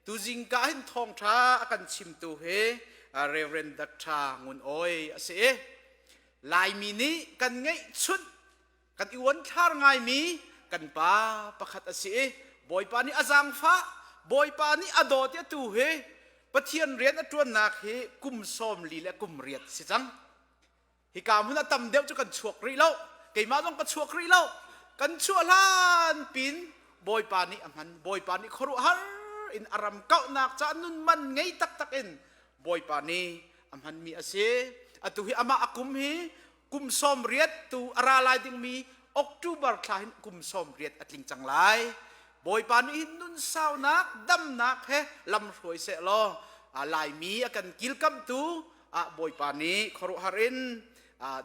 Tuzing ka hin thawngṭha a kan chimtu hi Reverend Dr. Ngun Awi a si. Laimi nih kan ngeihchunh kan i uanthlar ngaimi kan pa pakhat a si i Bawipa nih a zaangfah, Bawipa nih a dawt i atu hi Pathian rian a ṭuannak hi kum 40 le kum riat si cang. Hika hmun a tam deuh cu kan chuak rih lo. Keimah zong ka chuak rih lo. Kan chuah hlan pin Bawipa nih a hman. Bawipa nih khuaruahhar in a ram kauhnak caah nun man ngei taktak in Bawipa nih a hmanmi a si. Atu hi amah a kum hi kum 80 tu a ra lai dingmi October thla hin kum 80 a tling cang lai. Bawipa nih hin nun saunak, damnak he lam hruai seh law Laimi a kan kilkamtu ah Bawipa nih khuaruahhar in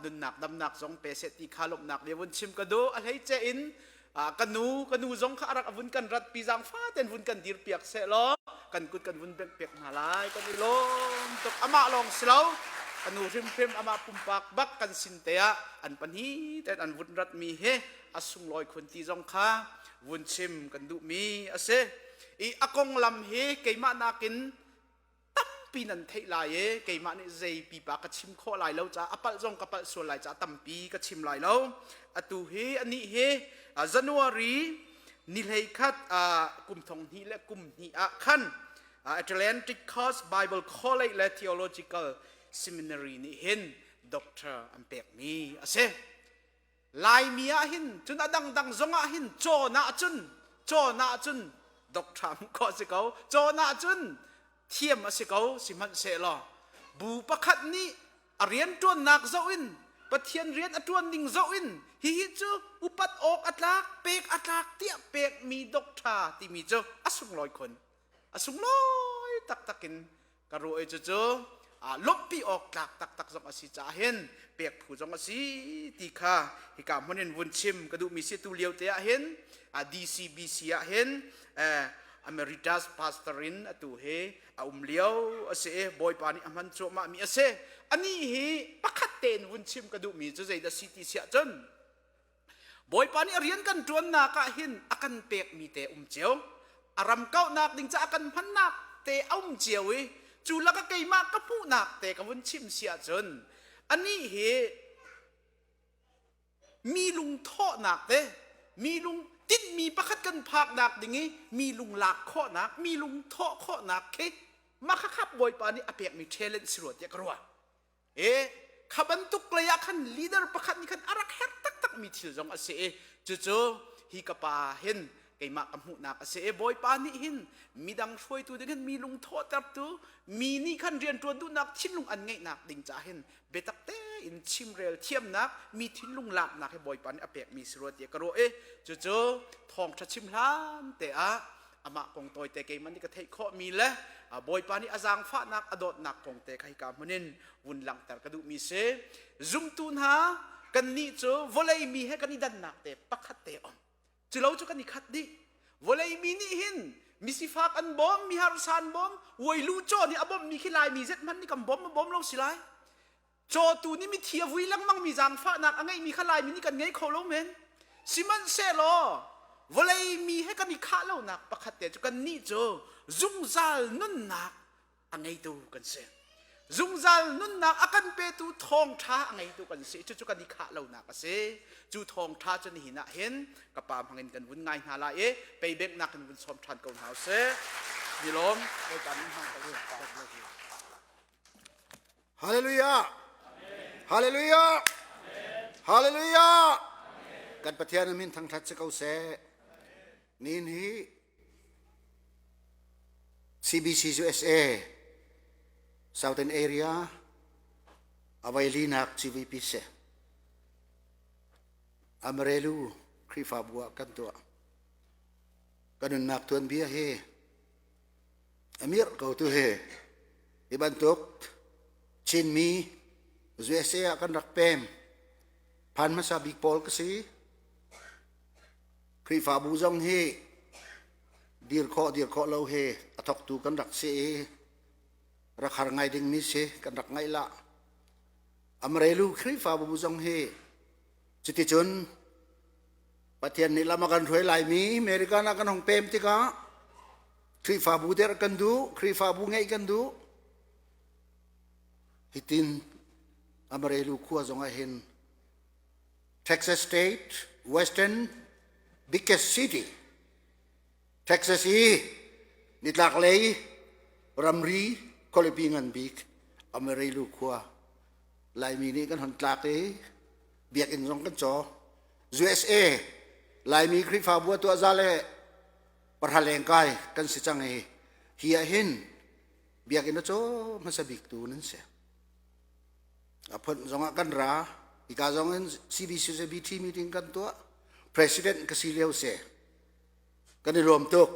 nunnak damnak zong pe seh ti kha lawmhnak bia vun chim ka duh. A hleice in ka nu ka nu zong kha a rak a vun kan rat pi zaangfa ten vun kan dir piak seh law kan kut kan vun bengh piak hna lai. Kan i lawm tuk. Amah lawng si lo, ka nu hrimhrim amah pumpak bak kan sin te ah an pahnih ten an vun rat mi hi a sunglawi khun ti zong kha vun chim kan duh mi a si. I a konglam hi keimah nakin tampi nan theih lai i keimah nih zei pipa ka chim khawh lai lo caah a palh zong ka palh sual lai caah tampi ka chim lai lo. Atu hi anih hi January ni 11 kum 2012 ah khan Atlantic Coast Bible College le Theological Seminary nih hin doctor an pekmi a si. Laimi ah hin cun a dangdang zong ah hin cawn ahcun cawn ahcun doctor hmuh khawh a si ko, cawn ahcun thiam a si ko. Sihmanhsehlaw bu pakhat nih a rianṭuannak zoh in, Pathian rian a ṭuan ning zoh in, hihi cu upat awk a tlak, pek a tlak tiah pekmi doctor timi cu a sunglawi khun, a sunglawi taktak in ka ruah i cucu lawmhpi awk tlak taktak zong a si caah hin pek phu zong a si ti kha hika hmun in vun chim ka duhmi si. Tu lio te ah hin DCBC ah hin emeritus pastor in atu hi a um lio a si i Bawipa nih a hman cuahmah mi a si. Ani hi pakhat tein vun chim ka duhmi cu zeidah si ti siah cun, Bawipa nih a rian kan ṭuannak ah hin a kan pekmi te um cio. A ram kauhnak ding caah kan hmannak te a um cio i cu lakah keimah ka hmuhnak te ka vun chim si ahcun, anih hi mi lungthawhnak te, mi lung tinhmi pakhat kan phaknak ding i mi lung lak khawhnak, mi lung thawh khawhnak khi mah khakha Bawipa nih a pekmi talent si rua tiah ka ruah. E kha bantuk lei ah khan leader pakhat nih khan a rak herh taktak mi thil zong a si i cucu hi ka pa hin keimah ka hmuhnak a si i Bawipa nih hin midang hruaitu ding hin mi lungthawhtertu, mi nih khan rianṭuan duhnak thinlung an ngeihnak ding caah hin biatak tein chimrel thiamnak, mi thinlung laknak hi Bawipa nih a pekmi si rua tiah ka ruah i cucu thawngṭha chim hlan te ah amah kong tawite keimah nih ka theih khawhmi le Bawipa nih a zaangfahnak, a dawtnak kong te kha hika hmun in vun langhter ka duhmi si. Zumtu hna, kannih cu vawlei mi he kan i dannak te pakhat te um culo cu kan i khat dih. Vawlei mi nih hin misifak an bawm, mi harsa an bawm, uailu caw nih a bawmhmi khi Laimi zet hmanh nih kan bawm a bawm lo si lai. Cawtu nih mithi a vui lengmang mi zaangfahnak a ngeihmi kha Laimi nih kan ngei kho lo men. Sihmanhsehlaw vawlei mi he kan i khah lonak pakhat te cu kannih cu zungzal nunnak a ngeitu kan si. Zungzal nunnak a kan petu thawngṭha a ngeitu kan si. Cucu kan i khah lonak a si. Cu thawngṭha cu nihin ah hin ka pa hmangin kan vun ngai hna lai i peibenghnak in vun sawm ṭhan ko hna usih. Ni lawm, Bawipa nih hmang ko. Hallelujah! Hallelujah! Hallelujah! Kan Pathian min thangṭhat si ko seh. Nin hi CBC USA Southern Area availinak CVP si. Amarelu Khrihfabu ah kan tuah. Kan nunnak tuanbia hi Amir ko tu hi hi bantuk Chinmi USA ah kan rak pem phan hmasa bik pawl ka si. Khrihfabu zong hi dir khawh dir khawh lo hi a thawktu kan rak si i rak har ngai dingmi si kan rak ngaih la. Amrelu Khrihfabu zong hi cuticun Pathian nih lam a kan hruai laimi American ah kan hong pem tikah. Khrihfabu derh kan duh, Khrihfabu ngeih kan duh. Hitin Amarillo khua zong ah hin Texas State Western biggest city Texas i nitlaklei ramri khualipi ngan bik Amarillo khua Laimi nih kan hon tlak i biakinn zong kan caw. USA Laimi Khrihfabu a tuah za le pahra lengkai kan si cang i hi ah hin biakinn a caw hmasa bik tu nan si. A phun zongah kan ra hika zong in CBCBT meeting kan tuah president ka si lio si kan i lawm tuk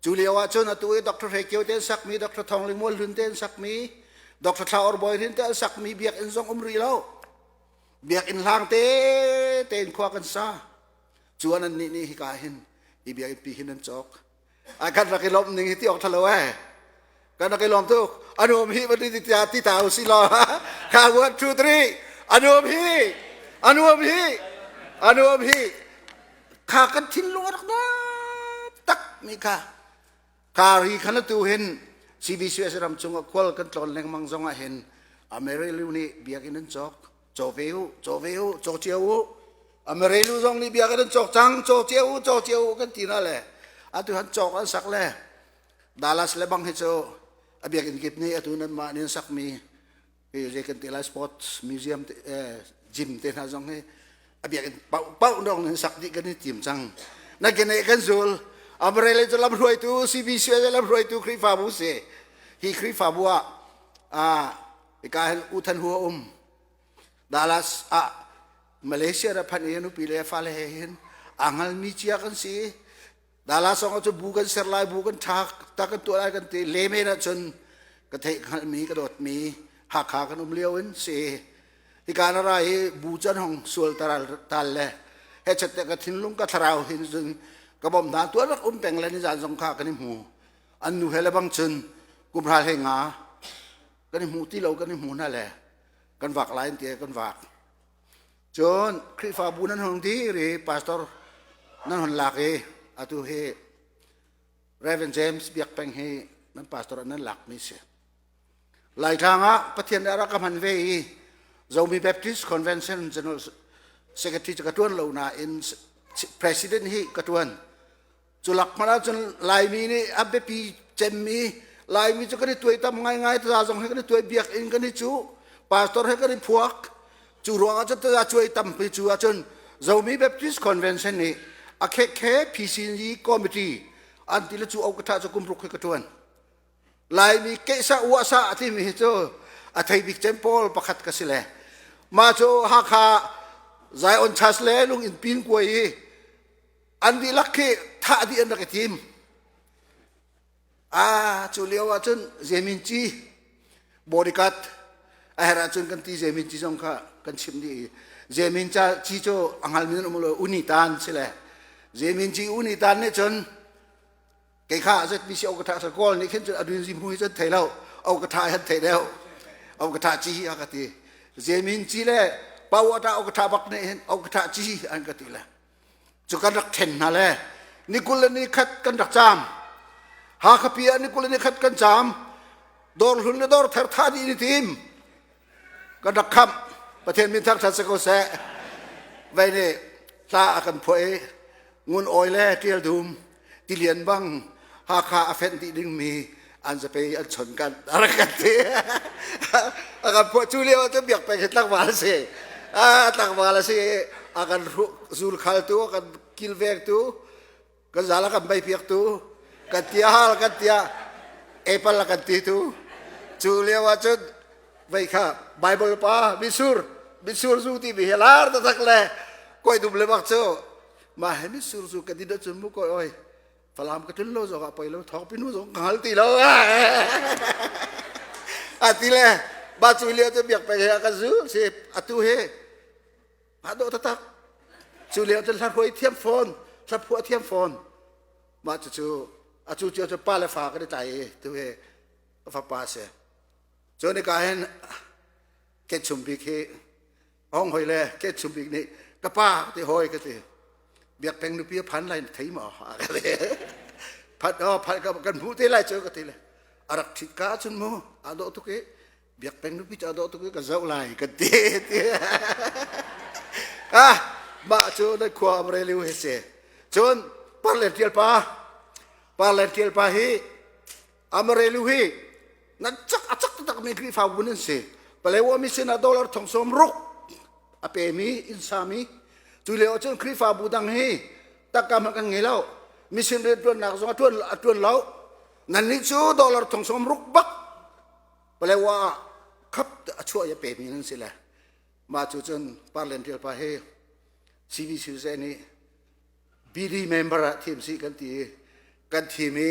cu lio ah cun atu i Dr. Hre Kio te an sakmi Dr. Thong Ling Mual Hlun te an sakmi Dr. Thla Or Bawi Hlun te an sakmi biakinn zong um rih lo biakinn hlang te tein khua kan sa cu an nih nih hika hin hi biakinn pi hin an cawk a kan rak i lawmh ning hi ti awk thalo eh kan rak i lawm tuk anuam hi van ti tia ti ta usi law kha 1 2 3 anuam hi anuam hi anuam hi kha kan thinlung a rak tak mi kha kari khan atu hin CBCS ram chung ah khual kan tlawn lengmang zong ah hin Amerelu nih biakinn an cawk caw ve u caw ve u caw cio u Amerelu zong nih biakinn an cawk cang caw cio u caw cio u kan ti na le atu han cawk an sak le Dallas le bang hi cu a biakinn kip nih atu nan mah nih an sakmi hi zei kan ti lai sports museum gym te hna zong hi a biakinn pau pau dong in sak dih kan i tim cang na kene kan zul amrele cu lam hruaitu CBC lam hruaitu Khrihfabu si hi Khrihfabu ah a ka hin u than hua um Dallas ah Malaysia ra phan i nupi le fale he hin a ngal mi cia kan si Dala song cu bu kan ser lai bu kan ṭhak ta kan tuah lai kan ti le men ahcun ka theih hngalhmi ka dawtmi Hakha kan um lio in si hika na ra hi bu can hong sual taral tal le he chat te ka thinlung ka thlarau hin cun ka bom hna tuan rak um peng le ni zan zong kha kan i hmu an nu he le bang cun kum hral he nga kan i hmu ti lo kan i hmu hna le kan vak lai ti kan vak Cun Khrihfabu nan hung dir i pastor nan hun lak i atu hi Reverend James Biak Peng hi nan pastor ah nan lakmi si. Laitlang ah Pathian nih a rak ka hman ve i Zomi Baptist Convention General Secretary cu ka ṭuan lo nain President hi ka ṭuan. Cu lak hmanh ahcun Laimi nih a biapi cemmi Laimi cu kan i tuaitam ngaingai taza zong he kan i tuai biakinn kan i cuh pastor he kan i phuak cu ruangah cun taza cuai tampi cu ahcun Zomi Baptist Convention nih a khekhe PCG committee an ti le cu au ka tha cu kum ruk hi ka tuan Laimi kehsa uahsa a timi hi cu a thei bik cem pawl pakhat ka si le mah cu Hakha Zion Church le lung in pin kuai i an dihlak khi thah dih an rak i tim ah cu lio ah cun zemin ci bodyguard a herh ahcun kan ti zemin ci zong kha kan chim dih i zemin ca ci cu a hngalmi nan um lo uni tan si le zemin ci uni tan nih cun kei kha ZBC au ka tha sa kawl nih khin cun adun zi mu hi cun thei lo au ka tha han thei deuh au ka tha ci a ka ti zemin ci le pawata au ka tha bak nih hin au ka tha ci an ka ti le cu kan rak ṭhen hna le ni 20 le ni khat kan rak caam Hakha pi ah ni 20 le ni khat kan caam dawr hlun le dawr thar tha dih ni tim kan rak khamh Pathian min thangṭhat si ko seh vei nih hla a kan phuah i ngun awi le ṭial dum tilian bang Hakha a fenh dih dingmi an zapei an chon kan a rak kan ti a kan phuah cu lio ah cun biak peng hi tlangval a si a tlangval a si a kan zulkhaltu a kan kilvengtu kan zal a kan bei piaktu kan tia hal kan tia apple a kan ti tu cu lio ah cun vei kha bible pa misur misur zu ti mi hi lar taktak le koi dum le bak cu mah he misur zu kan din cun mu koi oi Falam ka tlun lo zong ah poi lo thawk pinu zong ka hngal ti lo a ti le ba cu lio cu biak peng he a ka zu si atu hi ma dawh taktak cu lio cu hla hruai thiam fawn hla phuah thiam fawn mah cu cu a cu cio cu pa le fa kan i tlai i tu hi ka fapa si cu nika hin ke chum bik hi Hong hoi le ke chum bik nih ka pa ti hoi ka ti biak peng nupi a phan lai na thei maw a ka ti. Phat oh phat kan hmuh te lai cu ka ti le a rak ṭhit ka ahcun mu aa dawh tuk i biak peng nupi cu aa dawh tuk i ka zoh lai kan ti. Ah mah cu na khua amreliu hi si. Cun parlen ṭial pa parlen ṭial pa hi Amarelu hi nan cak a cak taktak mi Khrihfabu nan si. Palewa mi sinah dollar thong sawm ruk a pemi inn sami cu lio ahcun Khrihfabu dang hi tangka hmanh kan ngei lo. Mission rianṭuannak zong a ṭuan a ṭuan lo. Nannih cu dollar thong sawm ruk bak Palewa ah khap a chuah i a pemi nan si le. Mah cu cun Parliament ṭial pa hi CBCUSA nih BD member ah thim si kan ti i kan thim i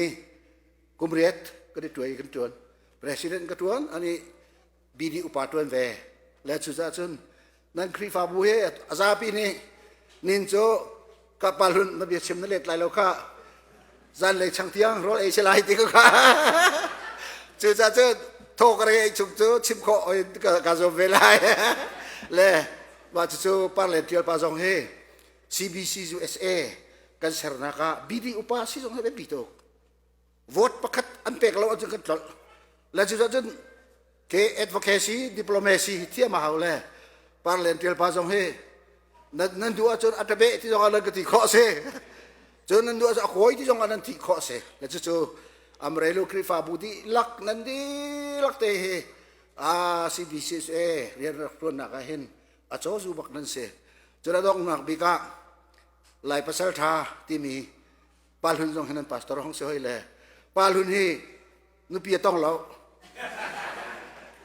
kum riat kan i tuai kan tuan president ka tuan ani BD upa tuan ve le cucaah cun nan Khrihfabu he a zapi nih nin cu ka palhun na bia chim na let lai lo kha zanlei chang tiang rawl ei si lai ti ka kha cucaah cun thaw ka rei chung cu chim khawh ka zuam ve lai le mah cucu parlen tial pa zong hi CBC USA kan sernak ah BD upa si zong hi biapi tuk. Vote pakhat an pek lo ahcun kan tlolh. Le cu cun ke advocacy diplomacy thiam a hau le parliament tial pa zong hi nan duh ahcun a tabe ti zong ah nan ka ti khawh si. Cun nan duh ahcun a kawi ti zong ah nan ti khawh si. Le cucu Amrelu Khrihfabu dihlak nan dihlak te hi a CBCSA rian rak tuannak ah hin a cawzu bak nan si. Cun a donghnak bik ah Lai pasal ṭha timi Pa Hlun zong hi nan pastor hong si hoi le Pa Hlun hi nupi a tong lo.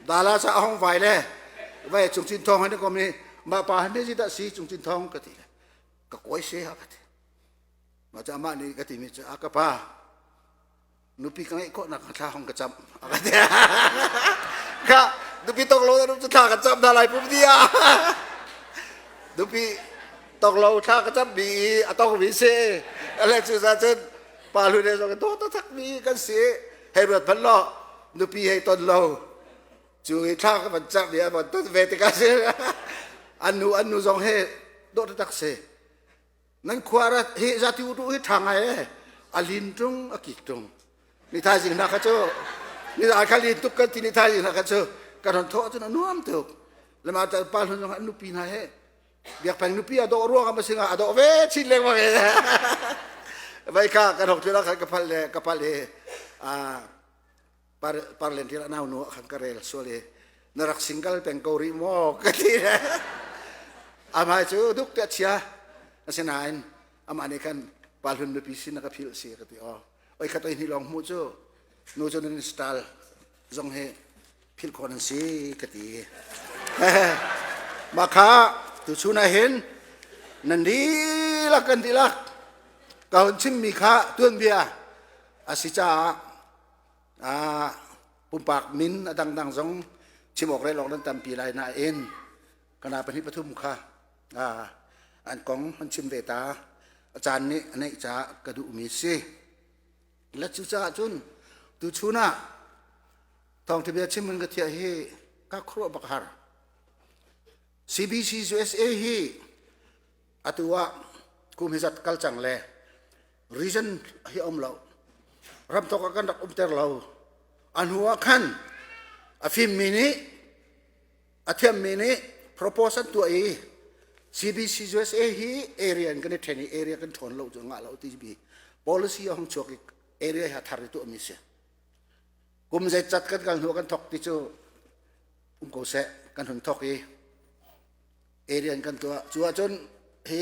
Dala sa a hong vai le vai Cung Cin Thawng han kom ni mah pa han zi dah si Cung Cin Thawng ka ti le ka kawi si ha ka ti. Mah cu amah nih ka timi cu a ka pa nupi ka ngeih khawhnak thla hong ka camh ka nupi tong lo na thla ka camh hna lai pum dia nupi tong lo thla ka camh mi i a tong mi si ale cu za cun pa lu ne zong to tak mi kan si hei ruat phan lo nupi hei ton lo cu i thla ka van camh mi a van ton ve tikah si an nu an nu zong he dawh tak si Nan khua rat hi zati u hi ṭha ngai e. A lin ṭung a kik ṭung. Ni thaizing hna kha cu ni a kha lin tuk kan ti ni thaizing hna kha cu kan hon thawh cun a nuam tuk. Lama ta pa hlun zong an nupi hna he biak peng nupi a dawh ruang ah singa a dawh ve chin lengmang e. Vai kha kan hok ṭuan khan ka phal le ka pal i parlen ṭil nau nu ah khan ka rel sual i na rak single peng ko rih maw ka ti le amah cu duk te chia asinain amah nih khan pa hlun nupi sin na ka philh si ka ti aw oi khat oi hni lawng hmuh cu nu cu nan style zong hi philh khawh nan si ka ti mah kha tu chun ah hin nan dihlak kan dihlak ka hun chimmi kha tuanbia a si caah pumpak min a dangdang zong chim awk rel awk nan tampi lai nain kana pahnih pathum kha an kong an chim ve ta a caan nih a neih caah ka duhmi si la cu caah cun tuchun ah thawngtha bia chim in ka thiah hi ka khuaruah bak har CBC USA hi atu ah kum hi zat kal cang le Reason hi um lo. Ramthok ah kan rak umter lo. A hnu ah khan a fimmi nih a thiammi nih propose an tuah i CBC USA hi area in kan i then i area kan ṭhawn lo cu ngah lo ti bi policy a hung chuak i area hi a thar i tuahmi si. Kum zeicat kan kal hnu kan thok ti cu um ko seh kan hun thok i area in kan tuah. Cu ahcun hi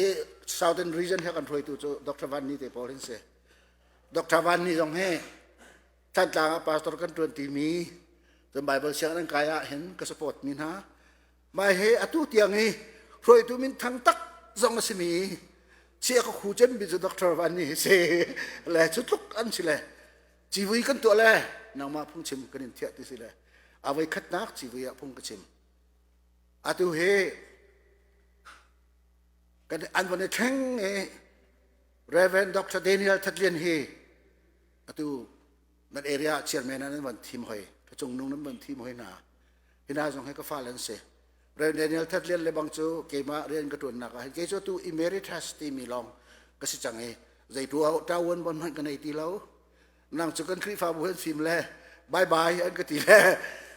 Southern Region he kan hruaitu cu Dr. Van Ni te pawl hin si. Dr. Van Ni zong hi Thantlang ah pastor kan tuan timi cun Bible sianginn an kai ah hin ka support mi hna. Mai he atu tiang i hruaitu min thang tak zong a simi si ka khu cem mi cu Dr. Van Ni hi si le cu tluk an si le civui kan tuah le nangmah phungchim kan in thiah ti si le a voi khatnak civui ah phung ka chim Atu hi kan an van i thleng i Reverend Dr. Daniel Thatlian hi atu nan area chairman ah nan van thim hoi ka cung nung nan van thim hoi hna hi hna zong hi ka fale an si Reverend Daniel Thatlian le bang cu keimah rian ka tuannak ah hin kei cu atu emeritus timi lawng ka si cang i zei tu ṭawan bon hmanh ka nei ti lo. Nang cu kan Khrihfabu an fim le bye bye an ka ti le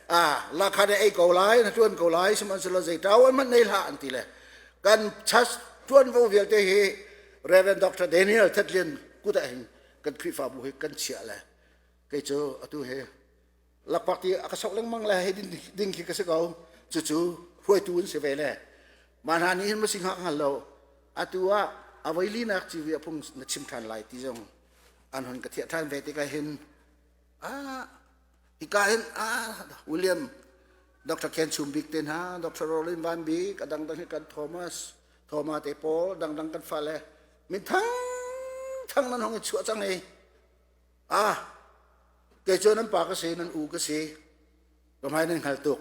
ah lakha ne ei ko lai na tuan ko lai sihmanhsehlaw zei ṭau an hmanh nei hlah an ti le kan church tuanvo vialte hi Reverend Dr. Daniel Thatlian kut ah hin kan Khrihfabu hi kan chiah le kei cu atu he lakpak ti a ka sok lengmang le hei ding khi ka si ko cucu hruaitu an si ve le mah hna nih hin ma si hnga hngal lo atu ah a voilinak civi a phung na chim ṭhan lai ti zong an hon ka thiah ṭhan ve tikah hin ah hika hin ah William Dr. Ken Chum Bik te hna Dr. Rolin Van Bik a dangdang hi kan Thomas Thoma te pawl dangdang kan fale min thang thang nan hong i chuah cang i ah kei cu nan pa ka si nan u ka si ka hmai nan hngal tuk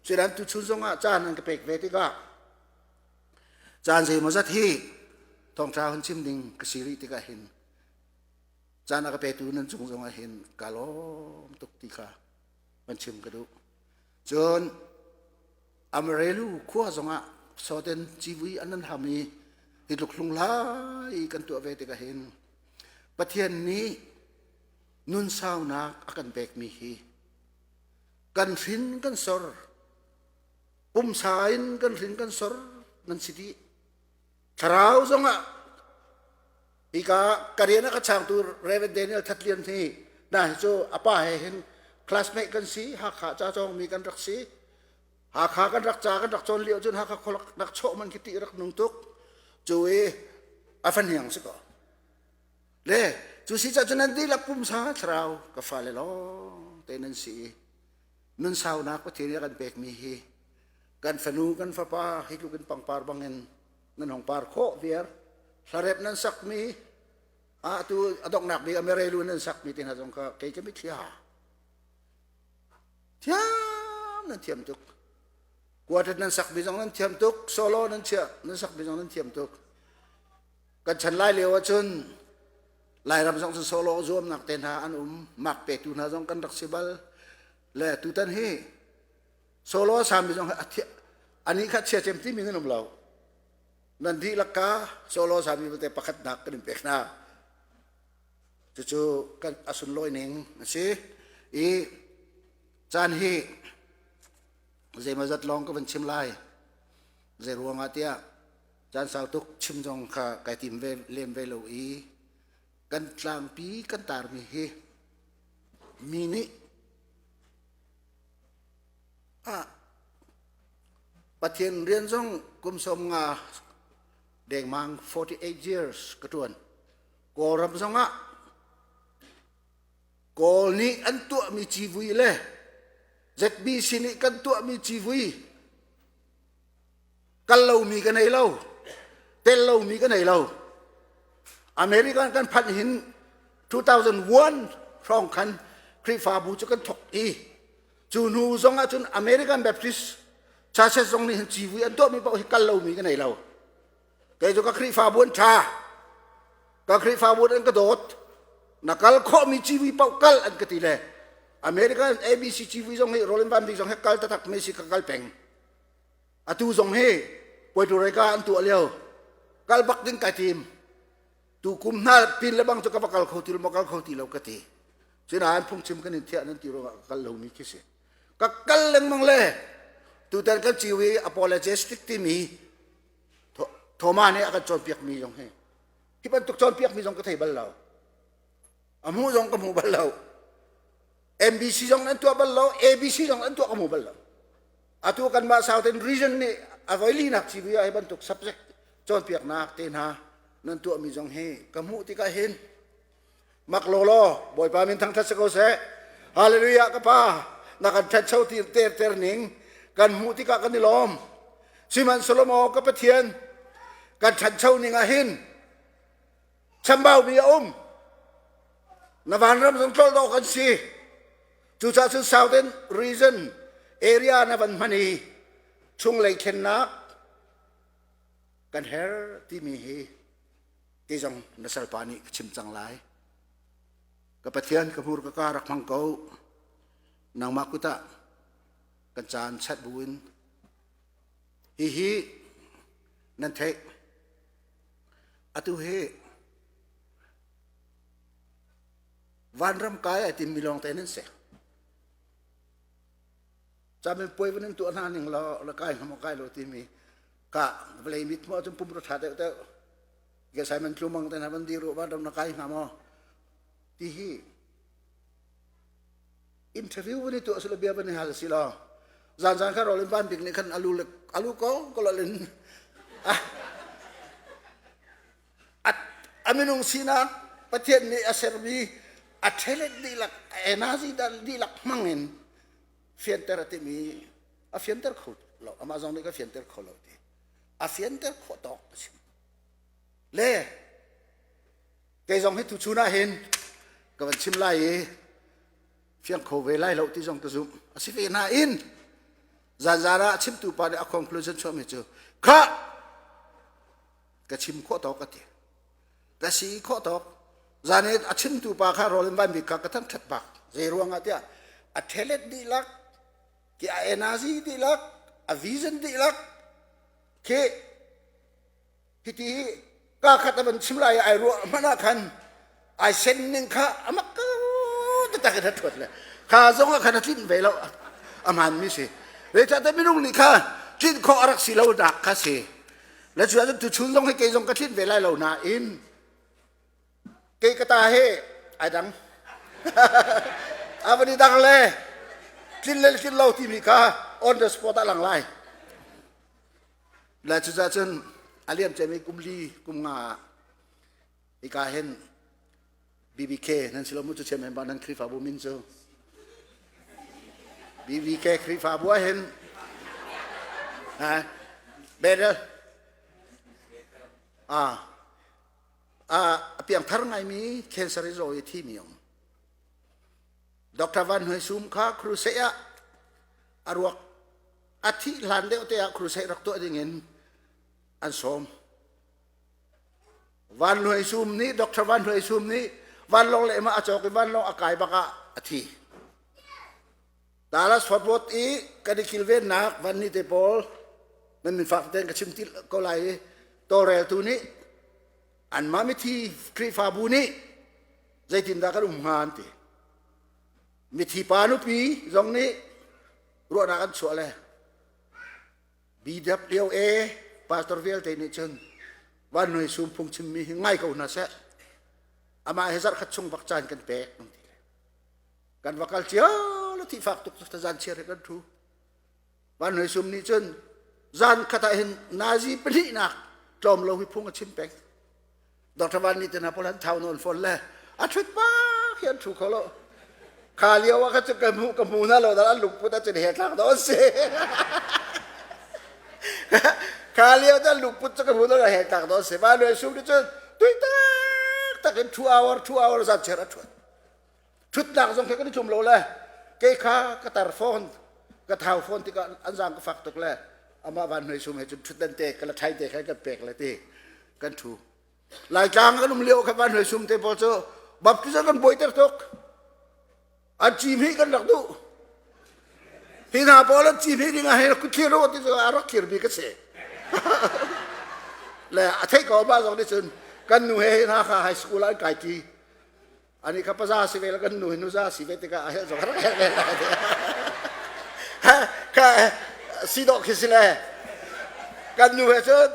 cudan tu chun zong ah caan an ka pek ve tikah caan zeimawzat hi thawngṭha hun chim ding ka si rih tikah hin caan a ka petu nan cung zong ah hin ka lawm tuk ti kha van chim ka duh cun Amarelu khua zongah soten civui an nan ham i hi tluk hlunghlai kan tuah ve tikah hin Pathian nih nun saunak a kan pekmi hi kan hrin kan sor pumsa in kan hrin kan sor nan si dih thlarau zongah hika ka rian a ka changtu Reverend Daniel Thatlian hi na hi cu a pa he hin classmate kan si Hakha ca cawngmi kan rak si Hakha kan rak ca kan rak cawn lio cun Hakha khualak rak chawh man khi ti rak nung tuk cu i a fahniang si ko le cu si ca cun nan dihlak pumsa thlarau ka fale lawng te nan si i nun saunak Pathian nih a kan pekmi hi kan fanu kan fapa hi tluk in pangpar bangin nan hong par khawh viar hlarep nan sakmi a tu a donghnak bik a merelu nan sakmi te hna zong kha kei ka mitthli ha thiam nan thiam tuk quartet nan sakmi zong nan thiam tuk solo nan chia nan sakmi zong nan thiam tuk kan chan lai lio ahcun Lairam zong cu solo zuamnak te hna an um mak petu hna zong kan rak si bal le tutan hi solo a sami zong ani kha chia cem timi nan um lo nan dihlak ka solo sami vialte pakhatnak kan in pek hna cucu kan a sunlawi ning a si i caan hi zeimawzat lawng ka van chim lai zei ruangah tiah caan sau tuk chim zong kha kai tim ve lem ve lo i kan tlangpi kan tarmi hi mi nih ah Pathian rian zong kum 50 dengmang 48 years ka tuan Kawlram zongah Kawl nih an tuahmi civui le ZBC nih kan tuahmi civui kal lomi ka nei lo tel lomi ka nei lo American kan phanh hin 2001 hrawng khan Khrihfabu cu kan thok i cu hnu zong ah cun American Baptist churches zong nih hin civui an tuahmi paoh hi kal lomi ka nei lo kei cu ka Khrihfabu an ṭha ka Khrihfabu an ka dawt na kal khawhmi civui paoh kal an ka ti le American ABC civui zong hi Roland Van Bik zong hi kal taktak mi si ka kal peng atu zong hi Puerto Rico an tuah lio kal bak ding kai tim tu kum hna pin le bang cu ka va kal kho ti lo ma kal kho ti lo ka ti sinain phungchim kan in thiah nan ti ruangah ka kal lomi khi si ka kal lengmang le tutan kan ciwi apologistic timi Thoma nih a kan cawnpiakmi zong hi hi bantuk cawnpiakmi zong ka thei bal lo a hmuh zong ka hmu bal lo MBC zong an tuah bal lo ABC zong an tuah ka hmu bal lo atu kanmah Southern region nih a voilinak CV ah hi bantuk subject cawnpiaknak te hna nan tuahmi zong hi ka hmuh tikah hin mak lawlaw Bawipa min thangthat si ko seh hallelujah ka pa na kan ṭhancho ti ter ter ning kan hmuh tikah kan i lawm sihmanhsehlaw maw ka Pathian kan ṭhancho ning ah hin chambaumi a um na vanram zong tlolh dawh kan si cucaah cun southern region area na van hman i chunglei thlennak kan her timi hi ti zong na salpa nih ka chim cang lai ka Pathian ka hmur ka ka rak hmang ko nangmah kut ah kan caan chat buin hihi nan theih atu hi Vanram kai ai timmi lawng te nan si. Camin puai van in tuah hna ning law la kai hnga maw kai lo timi ka vawlei mit hmuh ahcun pum ra ṭha deuh deuh. Ke Simon Tlumang te hna van dir u vanram na kai hnga maw ti hi interview van i tuah sila bia van i hal si law zan zan kha rol in van bik nih khan alu le alu ko ko in a minung sinak Pathian nih a sermi a talent dihlak a energy dihlak hmang in fianter a timi a fianter kho lo amah zong nih ka fianter kho lo ti a fianter khawh tawk a chim le kei zong hi tuchun ah hin ka van chim lai i fiang kho ve lai lo ti zong ka zumh a si ve nain zanzan ah chimtu pa nih a conclusion chuahmi cu kha ka chim khawh tawk a ti ka si khawh tawk zan i a chimtu pa kha rawl in van bik kha ka thangṭhat bak zei ruangah tiah a talent dihlak ki a energy dihlak a vision dihlak khi hiti ka khat a van chim lai ai ruah hmanh ah khan ai sen ning kha amak ko tak in a ṭhuat le kha zong ah khan a tlinh ve lo a hmaanmi si zeicahtiah minung nih kha tlinh khawh a rak si lo nak kha si le cu ahcun tuchun zong hi kei zong ka tlinh ve lai lo nain kei ka ta he ai dang a van i dang le tlin le tlin lo timi kha on the spot ah lang lai le cucaah cun a liam ciami kum li kum nga ah hika hin BBK nan si lo mu cu chiam ba nan Khrihfabu min cu BBK Khrihfabu ah hin ha Betel a a piangthar ngaimi cancer i zaw i thi mi um Dr. Van Hoi Sum kha crusade ah a ruak a thih hlan deuh te ah crusade rak tuah ding in an sawm Van Hluai Sum nih Dr. Van Hluai Sum nih vanlawng lehmah a cawk i vanlawng a kai bak ah a thi. Dallas Fort Worth i kan i kilvennak van ni te pawl nan min fak tein ka chim ti ko lai i tawlreltu nih anmah mithi Khrihfabu nih zeitindah kan um hnga an ti. Mithi pa nupi zong nih ruahnak an chuah le BWA pastor vialte nih cun Van Hnuai Sum phungchimmi hi ngai ko hna seh. Amah he zarh khat chung bak caan kan pek an ti le. Kan va kal cio le thi fak tuk cu zan chiar he kan thu. Van Hnuai Sum nih cun zan khat ah hin nazi pahnihnak tlawm lo hi phung a chim peng. Dr. Van nih te hna pawl an thau nawn fawn le a ṭhut bak hi an ṭhu kho lo. Kha lio ah kha cu ka hmu ka hmu hna lo dah an lungput ah cun he thlak dawh an si. Kha lio cu an lungput cu ka hmu hna lo he thlak dawh an si. Van Luai Sum nih cun tui tak tak in 2 hour 2 hour zan cher a ṭhuat. Ṭhutnak zong kha kan i tlum lo le kei kha ka tar fawn ka thau fawn tikah an zaang ka fak tuk le amah Van Hnuai Sum he cun ṭhutdan te ka la ṭhai te kha kan pek le ti kan ṭhu. Laitlang kan um lio kha Van Hnuai Sum te pawl cu baptism kan buaiter tuk. An cihmih kan rak duh. Hi hna pawl an cihmih ding ah hin kut thlir u ti cu a rak thirmi ka si. Le a theih ko mah zong nih cun kan nu he hna kha high school ah an kai ṭi. Ani kha paza si ve le kan nu hi nuza si ve tikah a helh zong a rak helh ve lai. Ka si dawh khi si le kan nu he cun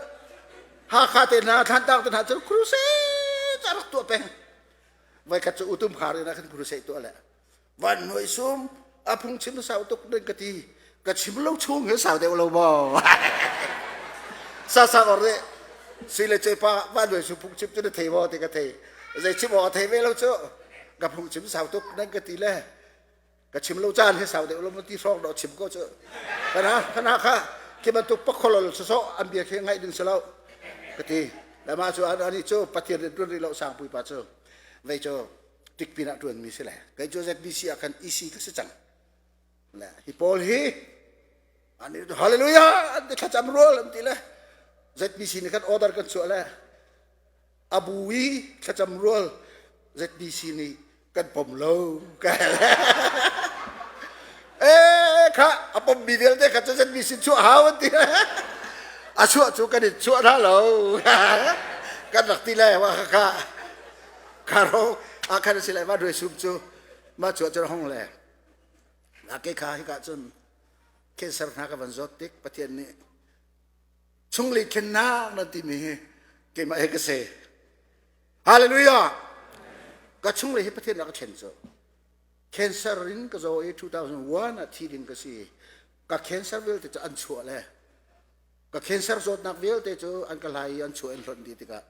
Hakha te hna Thlantlang te hna cun crusade a rak tuah peng. Voikhat cu utum khar in ah khan crusade tuah le van hnuai sum a phungchim sau tuk ding ka ti ka chim lo chung he sau deuh lo maw sa sa or de si le che pa van hnuai sum phungchim cu na thei maw ti ka thei zei chim awk a thei ve lo cu ka phungchim sau tuk nan ka ti le ka chim lo caan he sau deuh lo maw ti hrawng dawh chim ko cu kana kana kha khi bantuk pakholol sawsawh an bia khi ngaih ding si lo ka ti le mah cu ani cu pathian rian tuan rih lo sangpui pa cu vei cu tikpin ah tuan mi si le kei cu ZBC ah khan EC ka si cang le hi pawl hi ani hallelujah an ti thlacam rual an ti le ZBC nih khan order kan chuah le abu i thlacam rual ZBC nih kan pom lo ka eh kha a pom mi vialte kha cu ZBC chuah hau an ti a chuah cu kan in chuah hna lo kan rak ti le wa kha kha. Karo a khan si lai va doi sum cu ma chu cun hong le a ke kha hi ka cun cancer hna ka van zawt tik Pathian nih chunglei thlennak na timi hi keimah he ka si. Hallelujah! Ka chunglei hi Pathian rak ka thlen cu. Cancer in ka zaw i 2001 ah thi ding ka si. Ka cancer vialte cu an chuah le ka cancer zawtnak vialte cu an ka hlai i an chuah in hlonh dih tikah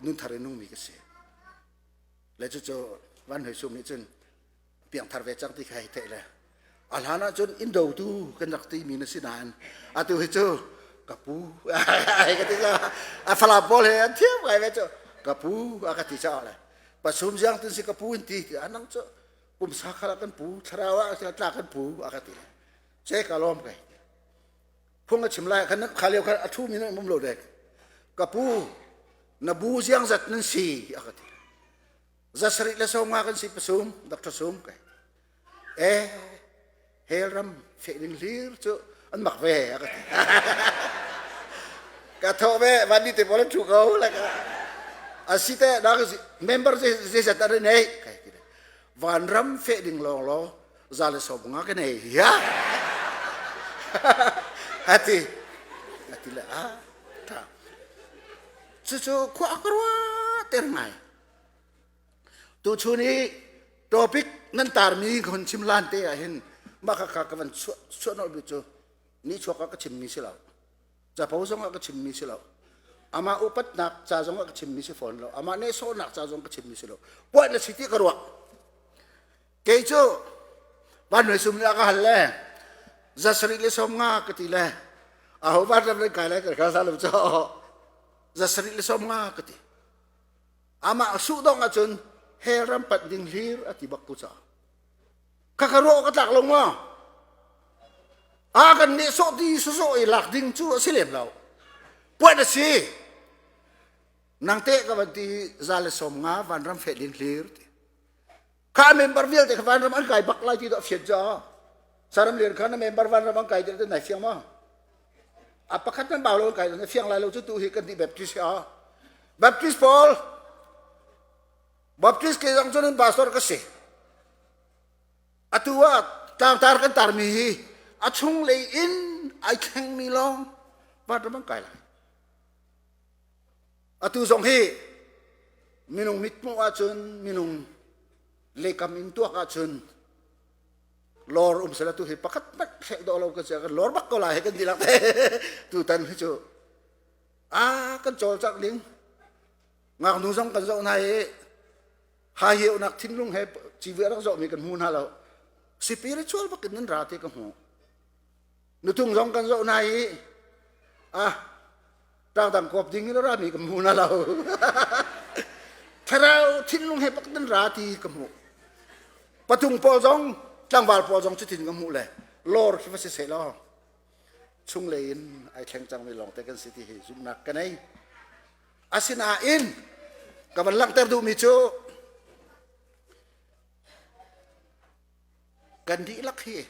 nunthar in nungmi ka si. Le cucu Van Hoi Sum nih cun piangthar ve cang ti kha hei theih le a hlan ah cun in dotu kan rak timi na si nain atu hi cu ka pu ai ka ti ca a falam pawl he an thiam ngai ve cu ka pu a ka ti ca le pasum ziang tin si ka pu in ti ti anang cu pumsa khala kan pu thlarau ah tla kan pu a ka ti che ka lawm kai phung a chim lai khan kha lio khan a thu mi nan um lo dek ka pu na bu ziang zat nan si a ka ti Zasarih le sawmnga kan si pasum Dr. Sum kai. E hell ram feh ding hlir cu an mak ve a ka ti. Ka thawh ve van ni te pawl an thu ko like a si te na member ze zat an nei kai ti. Van ram feh ding lawng law za le 50 ka nei ya. Ati ati le a tha. Cucu khua ka ruah ter ngai. Tuchun i topic nan tarmi ka hun chim lan te ah hin mah kha ka van chuah nolh cu ni chuak ah ka chimmi si lo. Capo zong ah ka chimmi si lo. Amah upatnak ca zong ah ka chimmi si fawn lo. Amah nehsawhnak ca zong ka chimmi si lo. Puah na si ti ka ruah. Kei cu van noi sum nih a ka hal le 700 le 50 ka ti le aho van ram nan kai lai ka kha lo cu 750 ka ti. Amah suh dong ahcun hell ram panh ding hlir a ti bak tu ca. Ka ka ruah ka tlak lo maw? A kan nih sawh ti sawsawh i lak ding cu a si lem lo. Puan a si. Nang te ka van ti 150 vanram feh ding hlir ti. Kha member vialte kha vanram an kai bak lai ti dah fian ca. Saram lian kha na member vanram an kai ti nai fiang ma? A pakhat nan bau lo kai na fiang lai lo cu tu hi kan ti Baptist a. Baptist pawl Baptist ke zong cun pastor ka si. Atu ah tlangtar kan tarmi hi a chung lei in ai thlengmi lawng vanram an kai lai. Atu zong hi minung mithmuh ahcun minung lekam in tuak ahcun lor um sela tu hi pakhat hmanh hrelh dawh lo kan si kan lor bak ko lai he kan dihlak te tutan hi cu a kan cawlcangh ding ngaknu zong kan zoh hna i ha hiaunak thinlung he civi a rak zawhmi kan hmu hna lo spiritual bakin nan ra ti ka hmu nutung zong kan zoh hna i ah tlangdang kawp ding in a rami ka hmu na lo thlarau thinlung he bak nan ra ti ka hmuh patung pawl zong tlangval pawl zong cutin ka hmuh le lor khi va si seh law chunglei in ai thleng cangmi lawng te kan si ti hi zumhnak ka nei asinain ka van langhter duhmi cu kan dihlak hi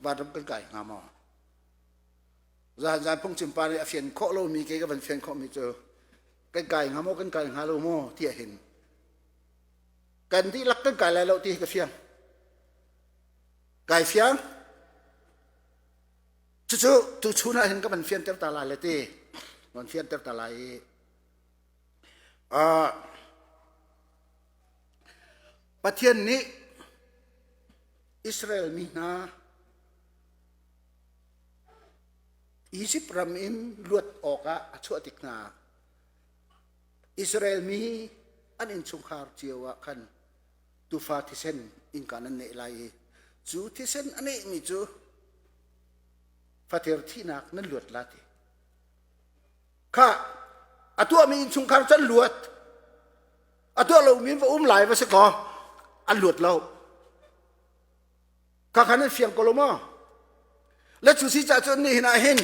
vanram kan kai hnga maw Zan zan phungchim pa nih a fian khawh lomi kei ka van fian khawhmi cu kan kai hnga maw kan kai hnga lo maw tiah hin kan dihlak kan kai lai lo ti hi ka fiang. Kai fiang. Cucu tuchun ah hin ka van fianter ta lai le ti van fianter ta lai i uh, Pathian nih Israel mi hna Izipt ram in luat awkah a chuah tik hna Israel mi an innchungkhar cio ah khan tuufa thisen innka nan neh lai i cu thisen a nehmi cu fater thihnak nan luat la ti. Kha a tuahmi innchungkhar cu an luat. A tuah lomi va um lai va si kaw an luat lo. Kha khan an fiang ko lo maw? Le cu si cah cun nihin ah hin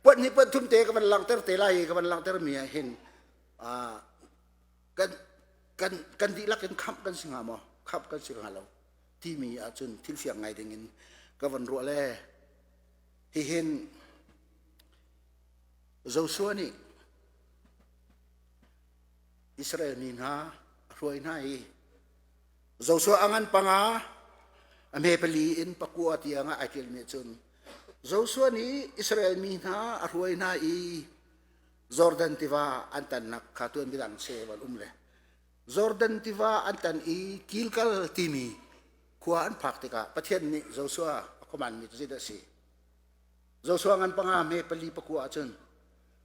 puat hnih puat thum te ka van langhter te lai i ka van langhter mi ah hin kan kan kan dihlak in khamh kan si hnga maw khamh kan si hnga lo timi ahcun thil fiang ngai ding in ka van ruah le hihin Joshua nih. Israel mi hna a hruai hna i Joshua a ngan panga a hme pali in pakua tiang ah ai ṭialmi cun Joshua nih Israel mi hna a hruai hna i Jordan tiva an tannak kha tuan bidang se van um le Jordan tiva an tan i Gilgal timi khua an phak tikah Pathian nih Joshua a command mi cu zeidah a si? Joshua ngan panga hme pali pakua ahcun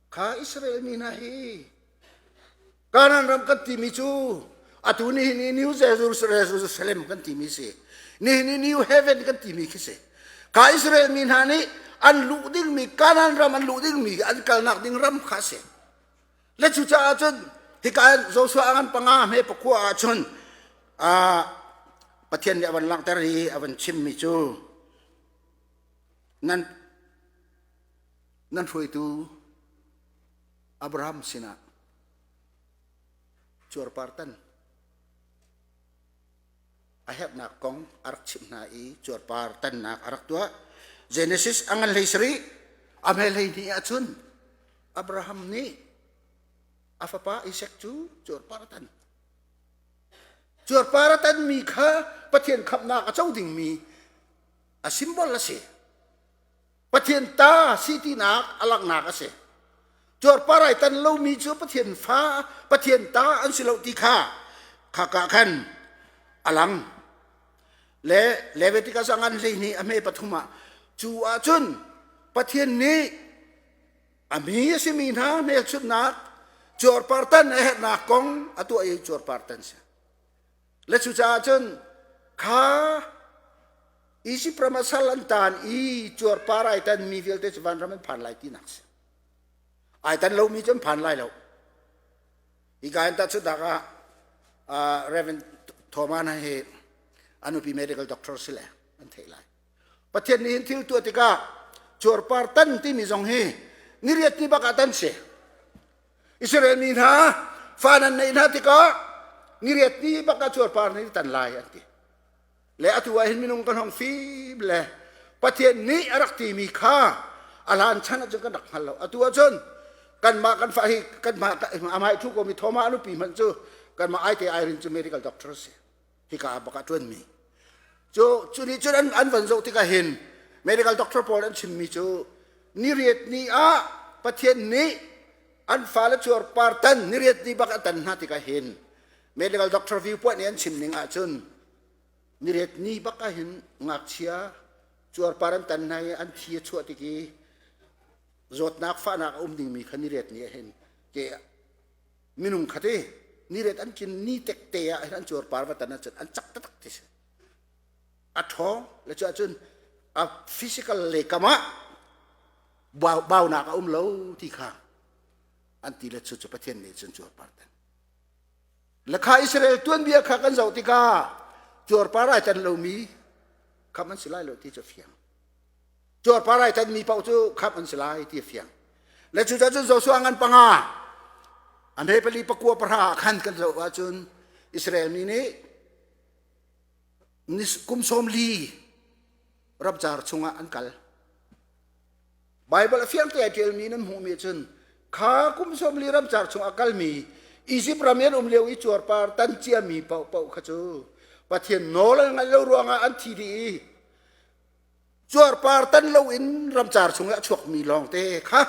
kha Israel mi hna hi Kanaan ram kan timi cu atu nihin i New Jerusalem kan timi si nihin i New Heaven kan timi khi si ka Israel mi hna nih an luh dingmi Kanaan ram an luh dingmi an kalnak ding ram kha si le cucaah cun hika Joshua ngan panga hme pakua ah cun Pathian nih a van langhter i a van chimmi cu nan nan hruaitu Abraham sinah cuarpartan a herhnak kong a rak chimh hna i cuarpar tannak a rak tuah. Genesis a ngan hlei sarih a hme hlei hnih ahcun Abraham nih a fapa Isaac cu cuarpar a tan. Cuarpar a tanmi kha Pathian khamhnak a co dingmi a symbol a si. Pathian ta si tinak a langhnak a si. Cuarpar ai tan lomi cu Pathian fa, Pathian ta an si lo ti kha khaka khan a lang. Le Leviticus a ngan 12 a hme pathum ah cu ahcun Pathian nih a mi a simi hna hmelchunhnak cuarpar tan a herhnak kong a tuah i cuarpar tan si. Le cucaah cun kha Izipt ram ah sal an taan i cuarpar ai tanmi vialte cu vanram an phan lai tinak si. Ai tan lomi cu an phan lai lo. Hika in tahchunhnak ah Reverend Thomas hi a nupi medical doctor si le an theih lai. Pathian nih hin thil tuah tikah cuarpar tan timi zong hi niriat ni bak ah tan si. Israel mi hna fa nan neih hna tikah niriat ni bak ah cuarpar nan i tan lai an ti. Le atu ah hin minung kan hong fim le Pathian nih a rak timi kha a hlan chan ahcun kan rak hngal lo. Atu ahcun kanmah kan fa hi kanmah amah i thu komi Thomas a nupi hmanh cu kanmah aite Irene cu medical doctor a si. Hika ah bak ah ṭuanmi. Cu cu nih cun an, an van zoh tikah hin medical doctor pawl an chimmi cu niriat ni ah Pathian nih an fale cuarpar tan niriat ni bak a tan hna tikah hin medical doctor viewpoint nih an chim ning ahcun niriat ni bak ah hin ngakchia cuarpar an tan hna i an thi a chuah tik i zawtnak fahnak a um dingmi kha niriat ni ah hin ke minung khat i niriat an kin ni tekte ah hin an cuarpar va tan ahcun an cak taktak ti si a ṭhawng le cu ahcun a physical le kam ah baunak a um lo ti kha an ti le cu cu Pathian nih cun cuarpar tan Lekha Israel tuanbia kha kan zoh tikah cuarpar ai tan lomi khamh an si lai lo ti cu a fiang. Cuarpar ai tanmi paoh cu khamh an si lai ti a fiang. Le cucaah cun Joshua ngan panga a hme pali pakua pahra ah khan kan zoh ahcun Israel mi nih kum sawm li ramcar chungah an kal. Baibal a fiang te a ṭialmi nan hmuhmi cun kha kum sawmli ramcar chung a kalmi Izipt ram i an um lio i cuarpar tan ciami paohpaoh kha cu Pathian nawl an ngaih lo ruangah an thi dih i cuarpar tan loin ramcar chung i a chuakmi lawngte kha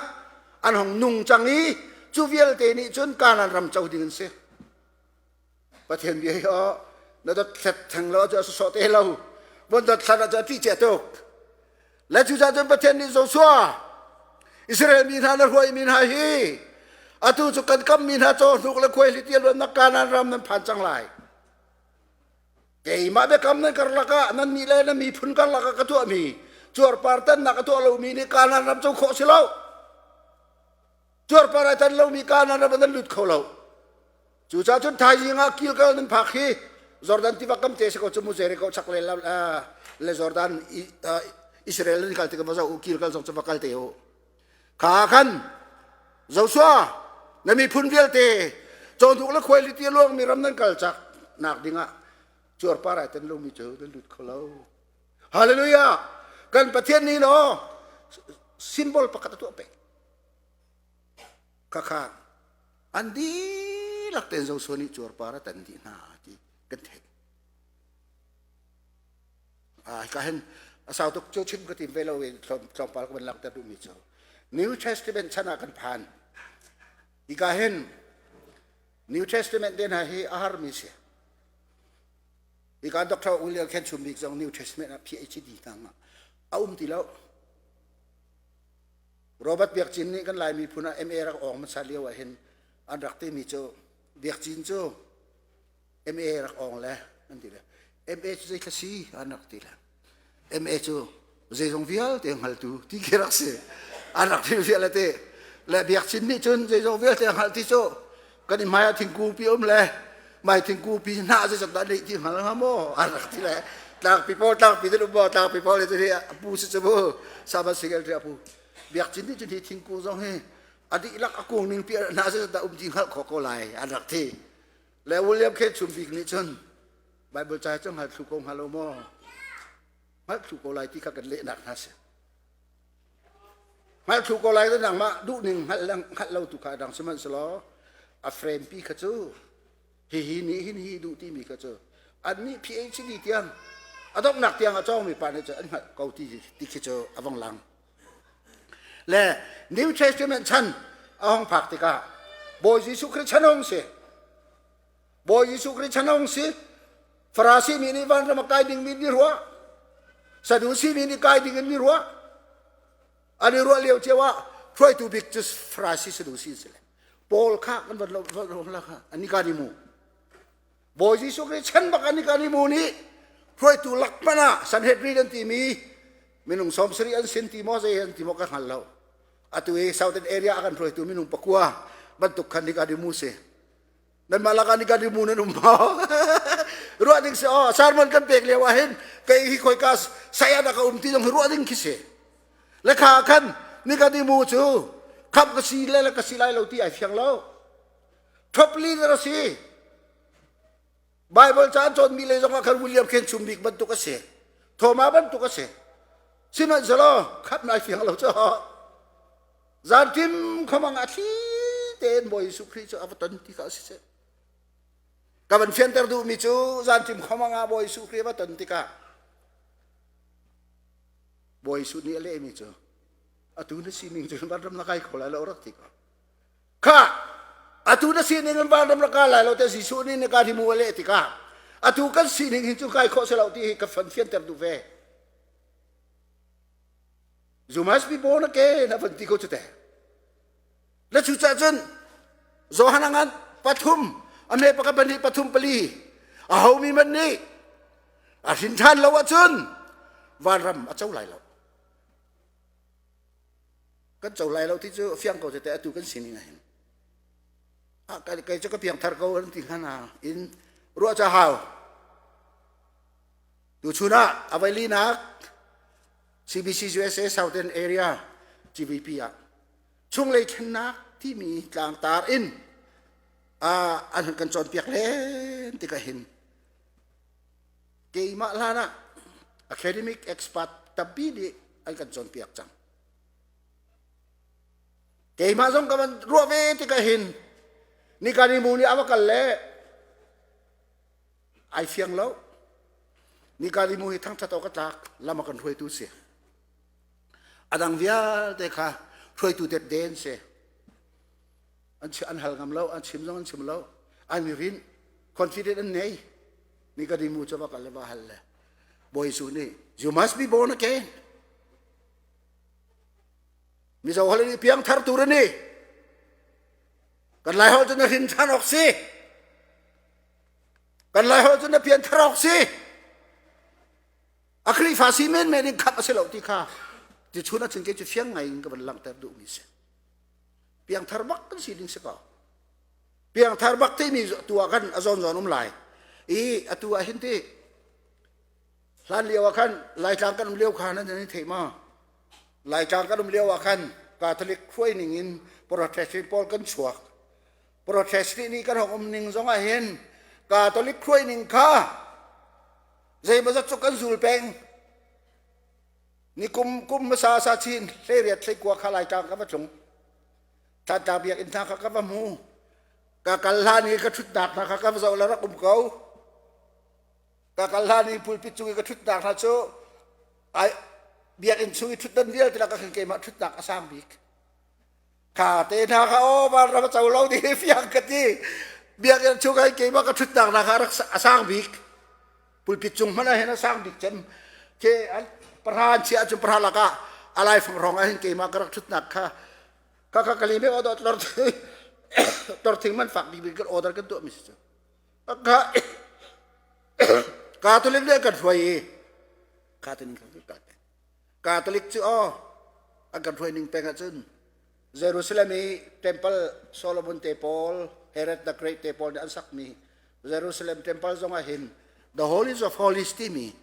an hong nung cang i cu vialte nih cun Kanaan ram co ding an si. Pathian bia hi aw na dot thlet theng lo cu a sawsawh te lo von dot thlat ahcun a ṭih cia tuk le cucaah cun Pathian nih Joshua Israel mi hna na hruai mi hna hi atu cu kan kam mi hna cawhnuk le khuaihliti a luannak Kanaan ram nan phan cang lai keimah biakam nan karlak ah nan nih le na miphun karlak ah ka tuahmi cuarpar tannak a tuah lomi nih Kanaan ram co khawh si lo cuarpar ai tan lomi Kanaan ram ah nan lut kho lo Cucaah cun thaizing ah Gilgal nan phak hi Jordan tiva kam te si ko cu mu Jericho chak le le Jordan Israel nan kal tikah va zoh u Gilgal zong cu va kal te u. Kha khan Joshua na miphun vialte cawhnuk le khuailiti a luangmi ram nan kal cak nak dingah cuarpar ai tan lomi cu nan lut kho lo. Hallelujah! Kan Pathian nih no symbol pakhat a tuah pek. Khakha an dihlak. Dihlak tein Joshua nih cuarpar a tan dih hna ti kan theih. Ah, ka hin a sau tuk cu chim ka tim ve lo i tlawmpal ka van langhter duhmi cu New Testament chan ah kan phan. Hika hin New Testament te hna hi a harmi si. Hika Dr. William Ken Chum bik zong New Testament ah PhD hna a um ti lo. Robert Biak Cin nih kan Lai miphun ah MA rak awng hmasa lio ah hin an rak timi cu Biak Cin cu MA rak awng le an ti le MA cu zeithla si an rak ti le MA cu zeizong vialte hngaltu ti khi rak si an rak thil vial te le Biak Cin nih cun zeizong vialte hngal ti cu kan i hmai ah thingkung pi um le mai thingkung pi hnah zeizat dah neih ti hngal hnga maw an rak ti le tlangpi pawl tlangpi te um maw tlangpi pawl te hi a pu si cu mu sama single te a pu biak cin nih cun hi thingkung zong hi a dihlak a kung ning pi hnah zeizat dah um ti hngalh khawh ko lai an rak ti le William K Chum bik nih cun Bible ca cu hngal thlu ko hnga lo maw hngal thlu ko lai ti kha kan lehnak hna si Hngalh thlu ko lai cu nangmah duhning hngalh le hngalh lo tu kha a dang sihmanhsehlaw a frame pi kha cu hihi nih hin hi duh timi kha cu annih PhD tiang a donghnak tiang a cawngmi pa nih cu an hngalh ko ti ti khi cu a vong lang. Le New Testament chan a hong phak tikah Bawi Jesuh Khrih chan hong si. Bawi Jesuh Khrih chan hong si. Farasi mi nih vanram a kai dingmi ni ruah. Sadusi mi nih kai ding in ni ruah. An i ruah lio cio ah hruaitu bik cu Farasi Sadusi si le. Paul kha kan van lo van la kha ani ka ni mu. Bawi Jesuh Khrih chan bak ani ka ni mu nih hruaitu lak hmanh ah Sanhedrin an timi minung 70 an sin ti maw zei an ti maw ka hngal lo. Atu i Southern area a kan hruaitu minung pakua bantuk khan ni ka ni mu si. Nanmah lakah ni kan rimu nan um maw? Ruah ding si aw sermon kan pek lio ah hin kei hi khoika saya dah ka um ti zong hi ruah ding khi si. Le kha khan ni kan imu cu kham ka si le le ka si lai lo ti ai fiang lo. Top leader a si. Bible ca an cawnmi lei zong ah khan William Khen Chum bik bantuk a si. Thoma bantuk a si. Sihmanhsehlaw khat nai fiang lo cu. Zanṭim khuamang a thli tein Bawi Jesuh Khrih cu a va ton ti kha a si seh. Ka van fianter duhmi cu zanṭim khuamang ah Bawi Jesuh Khrih a va ton tikah Bawi Jesuh nih a lehmi cu atu na sining cu vanram na kai kho lai lo rak ti ko. Kha atu na sining in vanram na kai lai lo te Jesuh nih na ka hi mu a leh tikah atu kan sining hin cu kai khawh si lo ti hi ka van fianter duh ve. You must be born again a van ti ko cu te. Le cu cah cun Johan ngan pathum a hme pakhat pahnih pathum pali a homi man nih a hrin ṭhan lo ahcun vanram a co lai lo. Kan co lai lo ti cu fiang ko te atu kan sining ah hin. Ah kai cu ka piangthar ko an ti hna in ruah ca hau. Tuchun ah a vailinak CBC USA Southern Area GVP ah chunglei thlennak timi tlangtar in an kan cawnpiak len tikah hin keimah hlan ah academic expert tampi nih an kan cawnpiak cang. Keimah zong ka van ruah ve tikah hin nikani mu nih a va kal le ai fiang lo nika limu hi thangthat awk a tlak lam a kan hruaitu si a dang vialte kha hruaitu depde an si an an hal ngam lo an chim zong an chim lo an i rinh confident an nei nika limu cu va kal le va hal le Bawi Jesuh nih you must be born again Mizo hal nih piangthar tur ani kan lai holh cu na hrin ṭhan awk si Kan Laiholh cu na pianthar awk si. A Khrihfa si menmen in khamh a si lo ti kha ti chun ahcun kei cu fiang ngai in ka van langhter duhmi si. Piangthar bak kan si ding si ko. Piangthar bak timi tu ah khan a zawn zawn um lai. I atu ah hin ti hlan lio ah khan Laitlang kan um lio kha nan i theih ma? Laitlang kan um lio ah khan Catholic hruai ning in Protestant pawl kan chuak. Protestant nih kan hong um ning zong ah hin Catholic hruai ning kha zeimawzat cu kan zul peng. Ni kum kum hmasa sa chin hleiriat hleikua kha Laitlang ka va tlung. Thantlang biakinn hna kha ka va hmu. Ka kal hlan i ka ṭhutnak hna kha ka va zoh le rak um ko. Ka kal hlan i pulpit cung i ka ṭhutnak hna cu ai biakinn chung i ṭhutdan vialte lakah khan keimah ṭhutnak a sang bik. Kha te hna kha aw vanram a co lo ti fiang ka ti. Biakinn chung ah keimah ka ṭhutnak hna kha rak a sang bik. Pulpit cung hmanh ah hin a sang bik cem. Ke pahra an chiah ahcun pahra lakah a laifang hrawng ah hin keimah ka rak ṭhutnak kha ka ka kali me order tlor tlor thing man fak bik bik kan order kan tuah mi si cu. Ka Catholic nih kan hruai i Catholic kan Catholic cu aw an kan hruai ning peng ahcun Jerusalem i temple Solomon te pawl Herod the Great te pawl nih an sakmi Jerusalem temple zong ah hin the holies of holies timi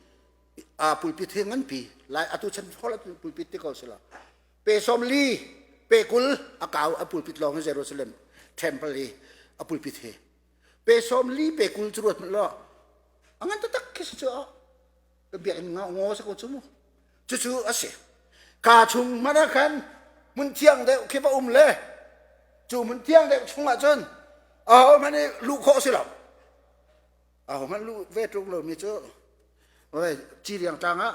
a pulpit hi nganpi lai atu chan hol pulpit ti ko sila pe 40 pe 20 a kau a pulpit lawng hi Jerusalem temple hi a pulpit hi pe 40 pe 20 cu ruat hmanh law a ngan taktak khi si cu ka biakinn ngaw sa ko cu mu cucu a si ka chung hmanh ah khan hmun thiang deuh khi va um le cu hmun thiang deuh chungah cun aho hmanh i luh khawh si lo aho hmanh luh ve ṭung lomi cu ve ciriang tlang ah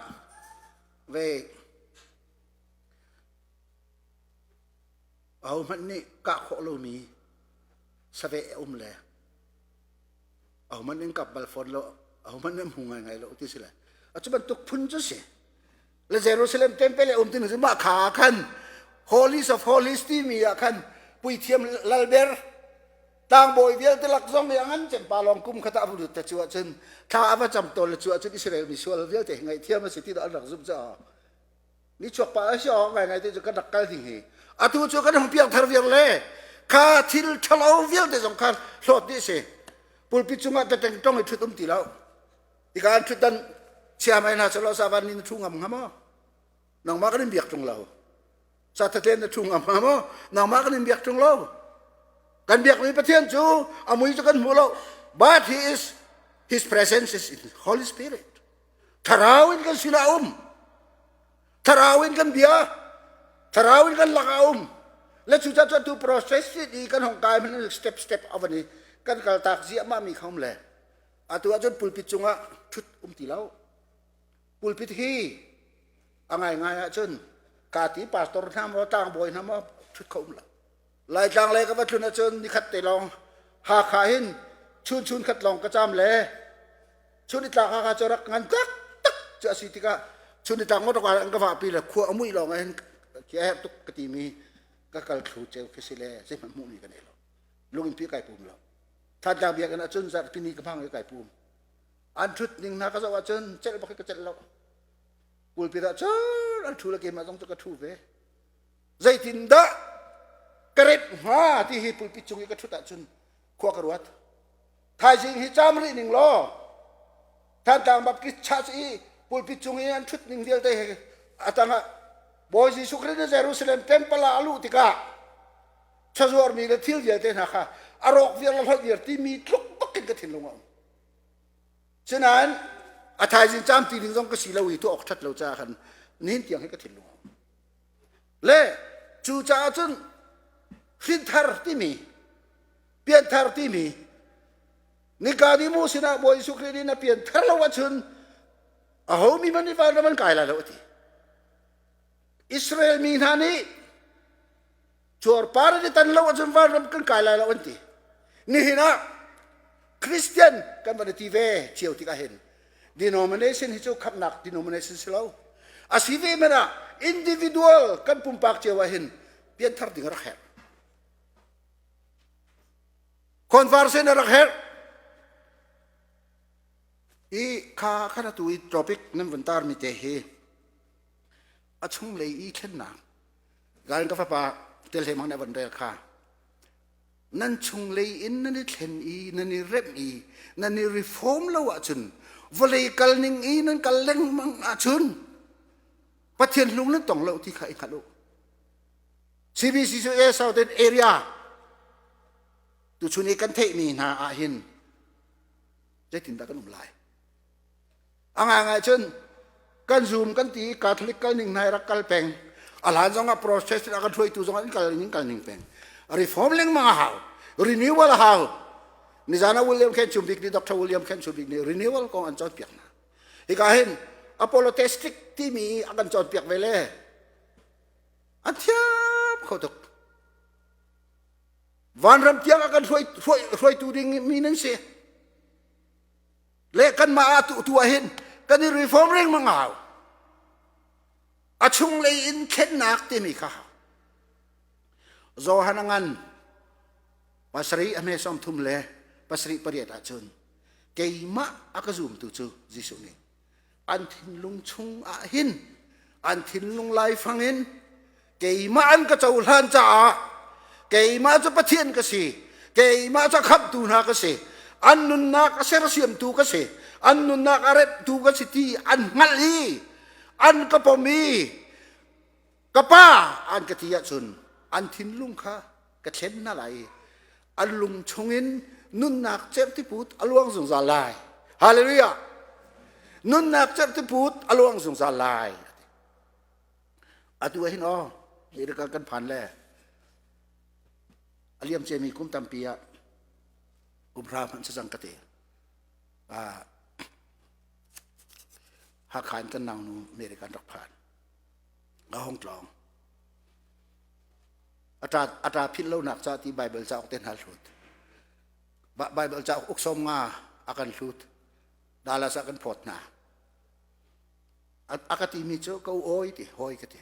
ve aho hmanh nih kah khawh lomi saveh a um le ahohmanh in kap bal fawn lo ahohmanh nih hmu ngaingai lo ti si le a cu bantuk phun cu si le Jerusalem temple le um tin cu mah kha khan holies of holies timi ah khan puithiam lalber tlangbawi vialte lak zong i a ngan cem pa lawng kum khat ah a lut te cu ahcun thla a va cam tawn le cu ahcun Israel mi sual vialte ngaihthiam a si ti an rak zumh caah ni chuak pa a si awk ngaingai te cu kan rak kal ding hi atu cu kan hung piang thar viar le kha thil ṭhalo vialte zong kha hlawt dih si pulpit cungah teteng tong i ṭhut um ti lo tika an ṭhutdan chia mai hna selaw savan ni na ṭhu ngam hnga maw nangmah kan in biak ṭung lo sa thatlen na ṭhu ngam hnga maw nangmah kan in biak ṭung lo kan biakmi Pathian cu a mui cu kan hmu lo but he is his presence is in Holy Spirit Thlarau in kan sinah a um. Thlarau in kan bia. Thlarau in kan lakah a um. Le cucaah cu atu process i kan hong kai hmanh step step a van i kan kaltak ziahmah mi kha um le atu ahcun pulpit cungah ṭhut um ti lo. Pulpit hi a ngaingai ahcun ka ti pastor hna maw tlangbawi hna maw ṭhut kho um lo. Laitlang lei ka va tlun ahcun nikhat te lawng Hakha hin chun chun khat lawng ka caam le chun itlak Hakha cu rak ngan tak tak cu a si tikah chun itlak motor an ka vahpi le khua a muih lawng ah hin khi a herh tuk ka timi ka kal thlu ceu khi si le zeihmanh hmuhmi ka nei lo lungin pi kai pum lo Thantlang biakinn ahcun zarhpi ni ka hmang i kai pum an ṭhut ning hna ka zoh ahcun celh bak hi ka celh lo pulpit ah cun an ṭhu le keimah zong cu ka ṭhu ve Zeitindah ka remh hnga ti hi pulpit cung i ka ṭhut ahcun khua ka ruat. Thaizing hi caam rih ning law Thantlang Baptist Church i pulpit cung i an ṭhut ning vialte he a tangah Bawi Jesuh Khrih nih Jerusalem temple ah a luh tikah chazuarmi le thil vialte hna kha a rawk viar le hloih viar timi tluk bak in ka thinlung a um. Sinain a thaizing caam ti ding zong ka si lo i tuah awk ṭhat lo caah khan nihin tiang hi ka thinlung a um. Le cucaah cun hrinthar timi pianthar timi Nikadimu sinah Bawi Jesuh Khrih nih na pianthar lo ahcun aho mi hmanh nih vanram an kai lai lo a ti. Israel mi hna nih cuarpar an i tan lo ahcun vanram kan kai lai lo an ti. Nihin ah Christian kan van i ti ve cio tikah hin denomination hi cu khamhnak denomination si lo. A si ve hmanh ah individual kan pumpak cio ah hin pianthar ding a rak herh. Conversion a rak herh. I kha khan atu i topic nan vun tar mi te hi a chunglei i thlennak Garin ka fapa tel he mang na van rel kha nan chunglei in nan i thlen i nan i remh i nan i reform lo ahcun vawlei kal ning i nan kal lengmang ahcun Pathian lung nan tong lo ti kha i hngalh u CBC Southern area tuchun i kan theihmi hna ah hin zeitindah kan um lai A ngaingai cun kan zum kan ti i Catholic kal ning hna rak kal peng. A hlan zong ah Protestant a kan hruaitu zong an kal ning kal ning peng. Reform lengmang a hau. Renewal a hau. Nizan ah William Khen Chum Bik nih Dr. William Khen Chum Bik nih renewal kong an cawnpiak hna. Hika hin apologetic timi a kan cawnpiak ve le an thiam kho tuk. Vanram tiang a kan hruai, hruai, hruaitu ding mi nan si. Le kanmah ah tu tu ah hin kan i reform rengmang a hau. A chunglei in thlennak timi kha hau. Johan a ngan pasarih a hme sawm thum le pasarih pariat ahcun keimah a ka zumtu cu Jesuh nih an thinlung chung ah hin an thinlung laifang in keimah an ka cohlan caah keimah cu Pathian ka si keimah cu khamhtu hna ka si an nunnak a sersiamtu ka si an nunnak a remhtu ka si ti an hngalh i an ka pom i Ka pa an ka ti ahcun an thinlung kha ka thlen hna lai i an lung chungin nunnak cerhtiput a luang zungzal lai. Hallelujah! Nunnak cerhtiput a luang zungzal lai. Atu ah hin aw, America kan phan le a liam ciami kum tampi ah kum hra hmanh si cang ka ti. Hakha in kan naunu America an rak phan. A hung tlawng. A ṭa, a ṭa philh lonak ca ti Baibal cauk te hna hlut. Baibal cauk uk sawm nga a kan hlut. Dallas ah kan phawt hna. A ka timi cu ka u awi ti, hawi ka ti.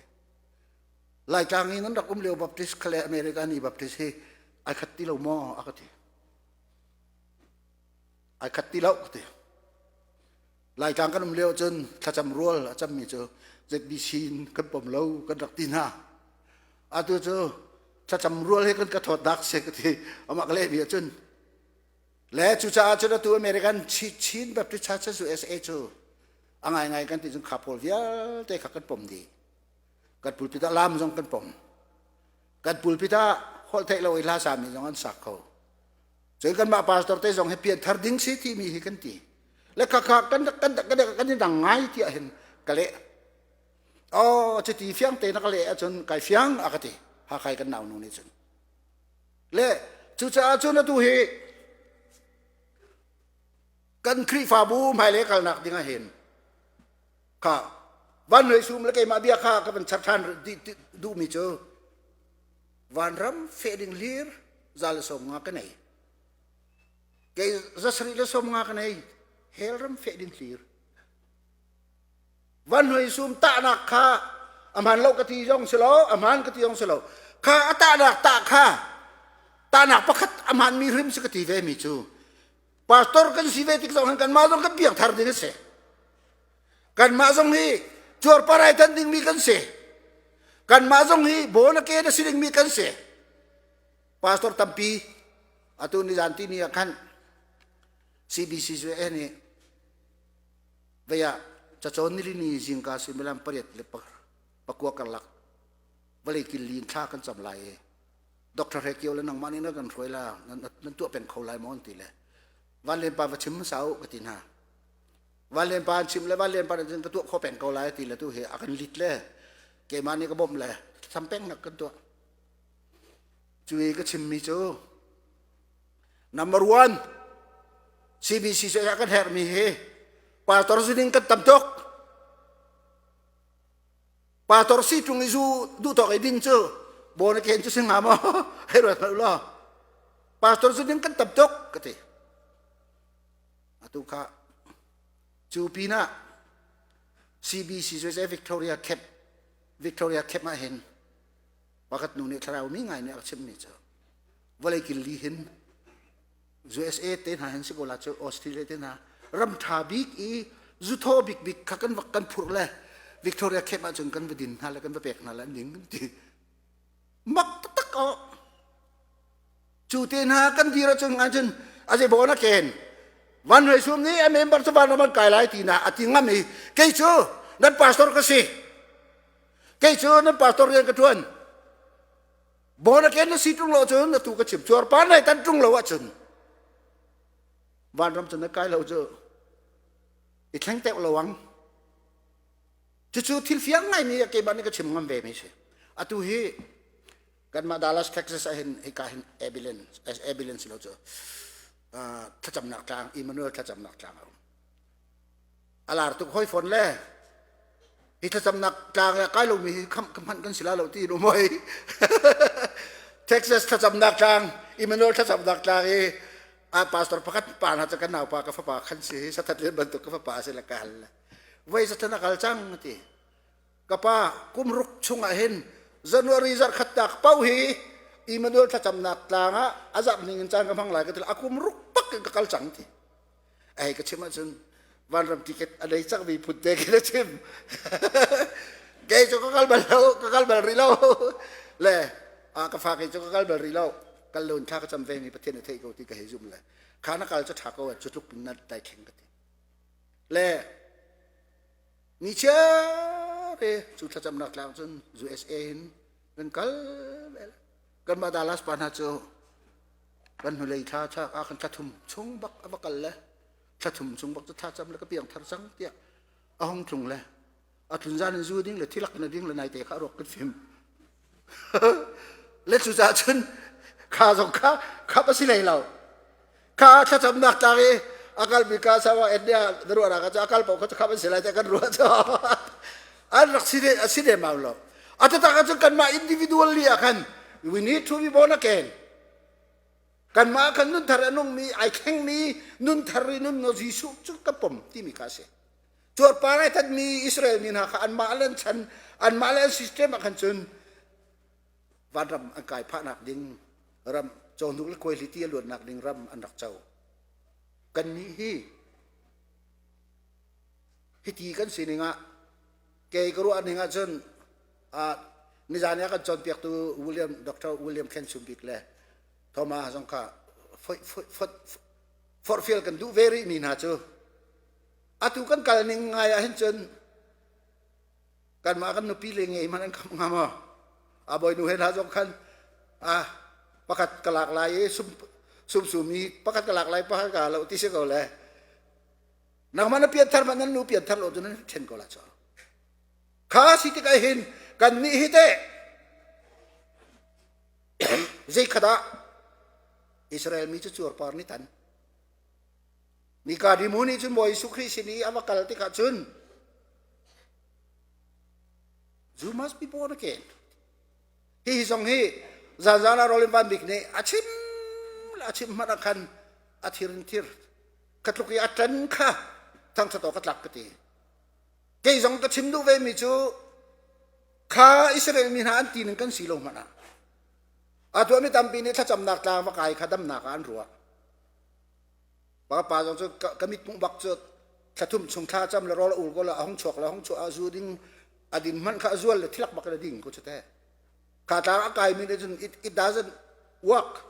Laitlang i nan rak um lio Baptist kha le American i Baptist hi ai khat ti lo maw a ka ti. Ai khat ti lo ka ti. Laitlang kan um lio cun thlacam rual a cammi cu ZBC in kan pom lo kan rak ti hna. Atu cu thlacam rual he kan ka thawt dak se ka ti amah ka lehmi ahcun le cucaah cun atu American Chin Baptist Churches USA cu a ngaingai kan ti cun kha pawl vialte kha kan pom dih. Kan pulpit ah lam zong kan pom. Kan pulpit ah holh theih lo i hla sami zong an sak kho. Cun kanmah pastor te zong hi pianthar ding si timi hi kan ti. Le khakha kan kan kan kan i dang ngai tiah hin ka leh. Oh, cuti fiang te na ka leh ahcun kai fiang a ka ti. Hakai kan nau nu nih cun. Le cucaah cun atu hi kan Khrihfabu hmailei kalnak ding ah hin kha van hoi sum le keimah bia kha ka van char ṭhan duhmi cu vanram feh ding hlir za le 50 ka nei kei za sarih le 50 ka nei hell ram feh ding hlir van hoi sum tahnak kha a hman lo ka ti zong si lo a hman ka ti zong si lo kha a tahnak tah kha tahnak pakhat a hman mi hrim si ka ti ve mi cu pastor kan si ve tik zong hin kanmah zong kan piang thar ding a si Kanmah zong hi cuarpar ai tan dingmi kan si. Kanmah zong hi born again a si dingmi kan si. Pastor tampi atu nizan ti ni ah khan CBC cu nih vei ah cacawn nilini zingka suimilam pariat le pakua karlak vawlei kil li in thla kan cam lai i Dr. He Kio le nangmah nih na kan hruai la nan tuah peng kho lai maw an ti le Van Len pa va chim hmasa u ka ti hna. Van Lian pa an chimh le Van Lian pa nih cun ka tuah kho peng ko lai ti le tu hi a kan lit le keimah nih ka bawmh le sam peng nak kan tuah. Cu i ka chimmi cu number one CBC cu kan herhmi hi pastor zuning kan tam tuk. Pastor si ṭung i zu duh tawk i din cu born again cu si hnga maw? Hei ruat hmanh u law. Pastor zuning kan tam tuk ka ti. Atu kha cu pinah CBC cu Victoria Camp Victoria Camp ah hin pakhat nu nih thlarau mi ngai nih a chimmi cu vawlei kil li hin USA te hna hin si ko la cu Australia te hna ram ṭha bik i zuthaw bik bik kha kan vak kan phurh le Victoria Camp ah cun kan va din hna le kan va pek hna le an ding kan ti mak taktak aw Cu te hna kan dir ahcun ahcun a zei bawn a ken. Van Hoi Sum nih a member cu vanram an kai lai ti na a ti ngam i kei cu nan pastor ka si. Kei cu nan pastor rian ka ṭuan. Born again na si ṭung lo cun atu ka chim cuar pa nai tan ṭung lo ahcun vanram cu na kai lo cu i thleng teuh lo ang. Cucu thil fiang ngaimi keimah nih ka chim ngam ve mi si. Atu hi. Kanmah Dallas, Texas ah hin hika hin Abilene, Abilene si lo cu thlacamnak tlang, Emmanuel thlacamnak tlang a um. A lar tuk hoi fawn le hi thlacamnak tlang ah kai lomi hi khamh ka hmanh kan si la lo ti in um hoi. Texas thlacamnak tlang, Emmanuel thlacamnak tlang i a pastor pakhat pa hna cu kan naupa ka fapa khan si hi sathat len bantuk ka fapa si le ka hal le voi zathan a kal cang ti ka pa kum ruk chungah hin January zarh khatnak paoh hi Emmanuel thlacamnak tlang ah a zarh ning in caan ka hmang lai ka ti a kum ruk pak in ka kal cang ti ai ka chim ahcun vanram ticket a nei cangmi phun te khi na chim kei cu ka kal bal lo ka kal bal rih lo le a ka fa kei cu ka kal bal rih lo kal lo in thla ka cam ve mi Pathian a theih ko ti ka hei zum le kha na kal cu tha ko cu tluk na dai thleng ka ti le ni chia te cu thlacamnak tlang cun USA in kan kal kanmah Dallas pa hna cu kan hnulei thla thla ah kan thla thum chung bak a va kal le thla thum chung bak cu thla cam le ka piang thar cang tiah a hung tlung le a tlun zan in zu ding le thilak na ding le nai te kha ruak kan fim le cu ca cun kha zong kha khap a si lei lo kha thlacamnak tlang i a kalmi ka sawa India na ruahnak ah a kal paoh kha cu khap an si lai tiah kan ruah cu an rak si a si lemmam lo a taktak ahcun kanmah individually ah khan we need to be born again kanmah khan nunthar a nungmi ai thlengmi nunthar i nun Jesuh cu ka pom timi kha a si cuarpar ai tatmi Israel mi hna kha anmah le an chan anmah le an system ah khan cun vanram an kai phahnak ding ram cawhnuk le khuaihliti a luannak ding ram an rak co kannih hi hiti kan sining ah kei ka ruah ning ahcun nizan ah kan cawnpiaktu William Dr. William Khen Sum Bik le Thomas zong kha forhfial kan duh ve rih mi hna cu atu kan kal ning ngai ah hin cun kanmah kan nupi le ngei hmanh an kham hnga maw a bawinu he hna zong khan a pakhat ka lak lai i sum sum sumi pakhat ka lak lai pakhat ka lo ti si ko le nangmah na pian thar nan nu pian thar lo cu nan then ko la cho kha si tikah hin kan nih hi te zei khat ah Israel mi cu cuarpar ni tan Nikadimu nih cun Bawi Jesuh Khrih sin i a va kal tikah cun You must be born again. Hi zong hi zanzan ah Roland Van Bik nih a chim a chim hmanh ah khan a thir in thir ka tluk i a ṭan kha thangṭhat awk ka tlak ka ti. Kei zong ka chim duh ve mi cu kha Israel mi hna an ti ning kan si lo hmanh ah a tuahmi tampi nih thlacamnak tlang va kai kha damnak ah an ruah. Pa zong cu ka mit hmuh bak cu thlathum chung thla cam le rawl a ul ko le a hung chuak le a hung chuah a zu ding a din hmanh kha a zual le thilak bak in a ding ko cu te kha tlang a kai mi nih cun it, it doesn't work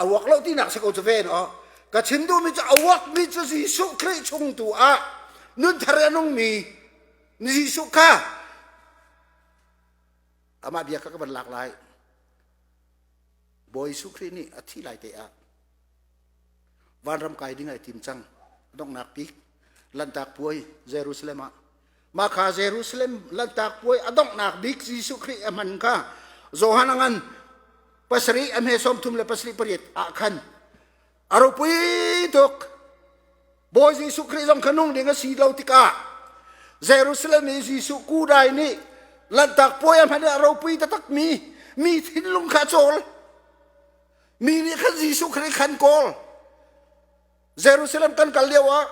a work lo tinak si ko cu ve no ka chim duhmi cu a work mi cu Jesuh Khrih chung tu ah nun thar a nung mi Jesuh kha amah bia kha ka van lak lai Bawi Jesuh Khrih nih a thih lai te ah vanram kai ding ai tim cang donghnak bik lanhtak puai Jerusalem ah mah kha Jerusalem lanhtak puai a donghnak bik Jesuh Khrih a hman kha Johan a ngan pasarih a hme sawm thum le pasarih pariat ah khan a ropui tuk Bawi Jesuh Khrih zong kha nung ding a si lo tikah Jerusalem i Jesuh kudai nih lanhtak puai a hman i a ropui taktak mi mi thinlung kha a cawl mi nih khan Jesuh Khrih khan kawl Jerusalem kan kal lio ah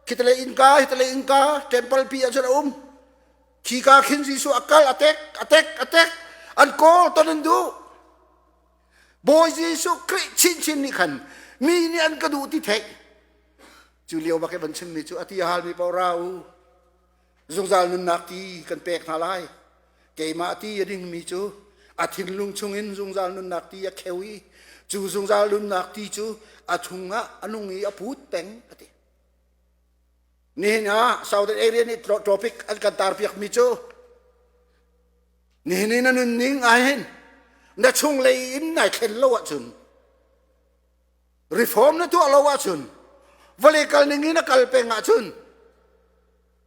khitale innka hitale innka temple pi ah cun a um khika khin Jesuh a kal a tek a tek a tek an kawl ton an duh Bawi Jesuh Khrih chinchin nih khan mi nih an ka duh ti theih cu lio bak i van chimmi cu a ti a halmi paoh ra u zungzal nunnak ti kan pek hna lai keimah ti a dingmi cu a thinlung chungin zungzal nunnak ti a kheu i cu zungzal nunnak ti cu a chungah a nung i a put peng a ti nihin ah Southern area nih topic an kan tarpiak mi cu Nihin i na nunning ahhin na chunglei in nai thlen lo ahcun reform na tuah lo ahcun vawlei kal ning in a kal peng ahcun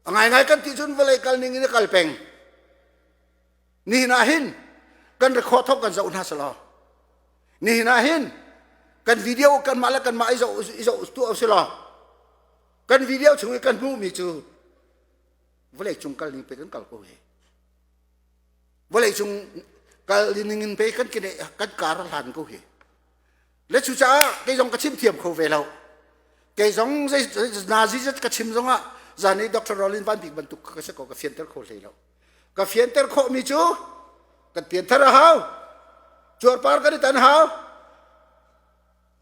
a ngaingai kan ti cun vawlei kal ning in a kal peng. Nihin ah hin Kan record thok kan zoh hna selaw. Nihin ah hin kan video kanmah le kanmah i zoh i zoh tuah usih law kan video chung i kan hmuhmi cu vawlei cung kal ning pe kan kal ko hi. Vawlei cung kal ning in pe kan kine kan kar hlan ko hi. Le cucaah kei zong ka chim thiam kho ve lo. Kei zong zei nazi zat ka chim zongah zan i Dr. Rolin Van Bik bantuk ka si ko ka fianter kho hlei lo. Ka fianter khawhmi cu kan pianthar a hau. Cuarpar kan i tan hau.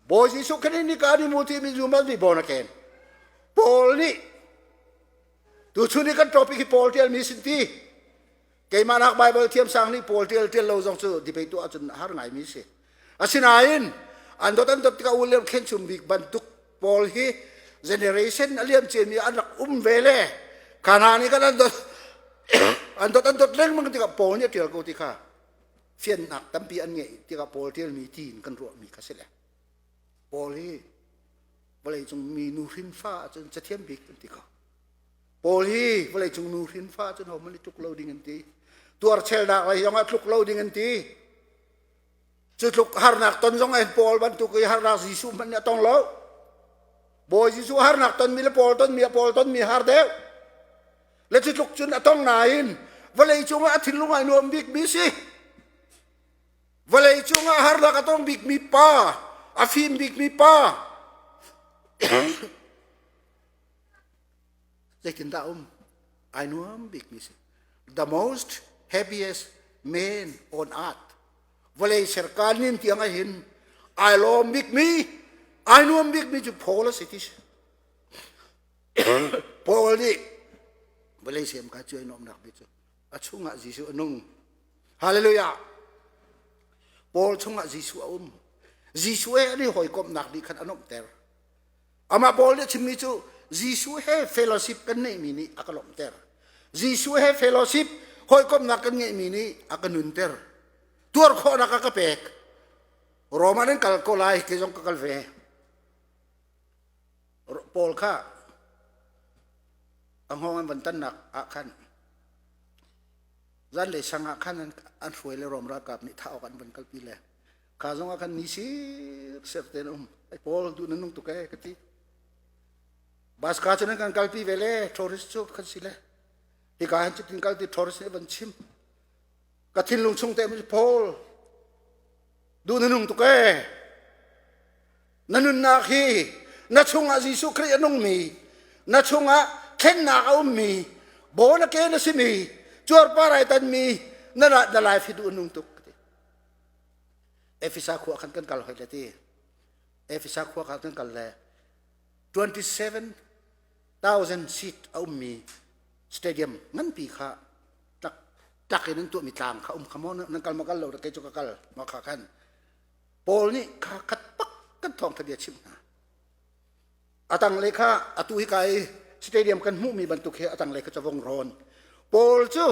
Bawi Jesuh Khrih nih ka ni mu ti mi you must be born again. Paul nih tuchun i kan topic hi Paul tialmi sin ti. Keimah nak Bible thiamsang nih Paul tial tial lo zong cu debate tuah ahcun a har ngaimi si. Asinain an dot an dot tikah William Khenchum bik bantuk Paul hi generation a liam ciami an rak um ve le kha hna nih kan an dot an dot an dot lengmang tikah Paul nih a tial ko ti kha fiannak tampi an ngeih tikah Paul tialmi tiin kan ruahmi kha si le Paul hi vawleicung mi nu hrinfa ahcun cathiam bik an ti ko. Paul hi vawleicung nu hrinfa cun hohmanh i tluk lo ding an ti. Tuarchelnak lei zong ah tluk lo ding an ti. Cu tluk harnak ton zong ah Paul bantuk i harnak Jesuh hmanh nih a tong lo. Bawi Jesuh harnak tonmi le Paul tonmi ah Paul tonmi har deuh. Le cu tluk cun a tong nain vawleicung ah a thinlung ai nuam bikmi si. Vawlei cungah harnak a tong bikmi pa, a fim bikmi pa. Zeitindah um? Ai nuam bikmi si. The most happiest man on earth. Vawlei serkan nin tiang ahin ai lawm bikmi, ai nuam bikmi cu Paul a si ti si. Paul nih vawlei sem ka cu ai nuamnak bik cu a chungah Jesuh a nung. Hallelujah. Paul chungah Jesuh a um. Jesuh he an i hawikomhnak nih khan a nuamhter. Amah Paul nih a chimmi cu Jesuh he fellowship kan neihmi nih a ka lawmhter. Jesuh he fellowship hawikomhnak kan ngeihmi nih a ka nunter. Tuar khawhnak a ka pek. Roma nan kal ko lai, kei zong ka kal ve. Paul kha a hngawng an van tannak ah khan zanlei sang ah khan an hruai le Rom ralkap nih thah awk an van kalpi le Kha zong ah khan ni sirser tein a um. Ai Paul duh na nung tuk ee ka ti. Bus ka cu nan kan kalpi ve le tourist cu kan si le. Hika han cutin kal ti tourist nih van chim. Ka thinlung chung te Paul duh na nung tuk ee. Na nunnak hi na chungah Jesuh Khrih a nungmi, na chungah thlennak a ummi, born again a simi, cuarpar ai tanmi na na life hi duh a nung tuk. Efesa khua khan kan kal hoi le ti. Efesa khua kha kan kal le 27,000 seat a ummi stadium nganpi kha tlak tlak in an tuahmi tlang kha um kha maw nan kal ma kal lo kei cu ka kal ma kha khan Paul nih kha khat pak kan thawngtha bia chimh hna. A tanglei kha atu hika i stadium kan hmuhmi bantuk hi a tanglei kha cavong rawn. Paul cu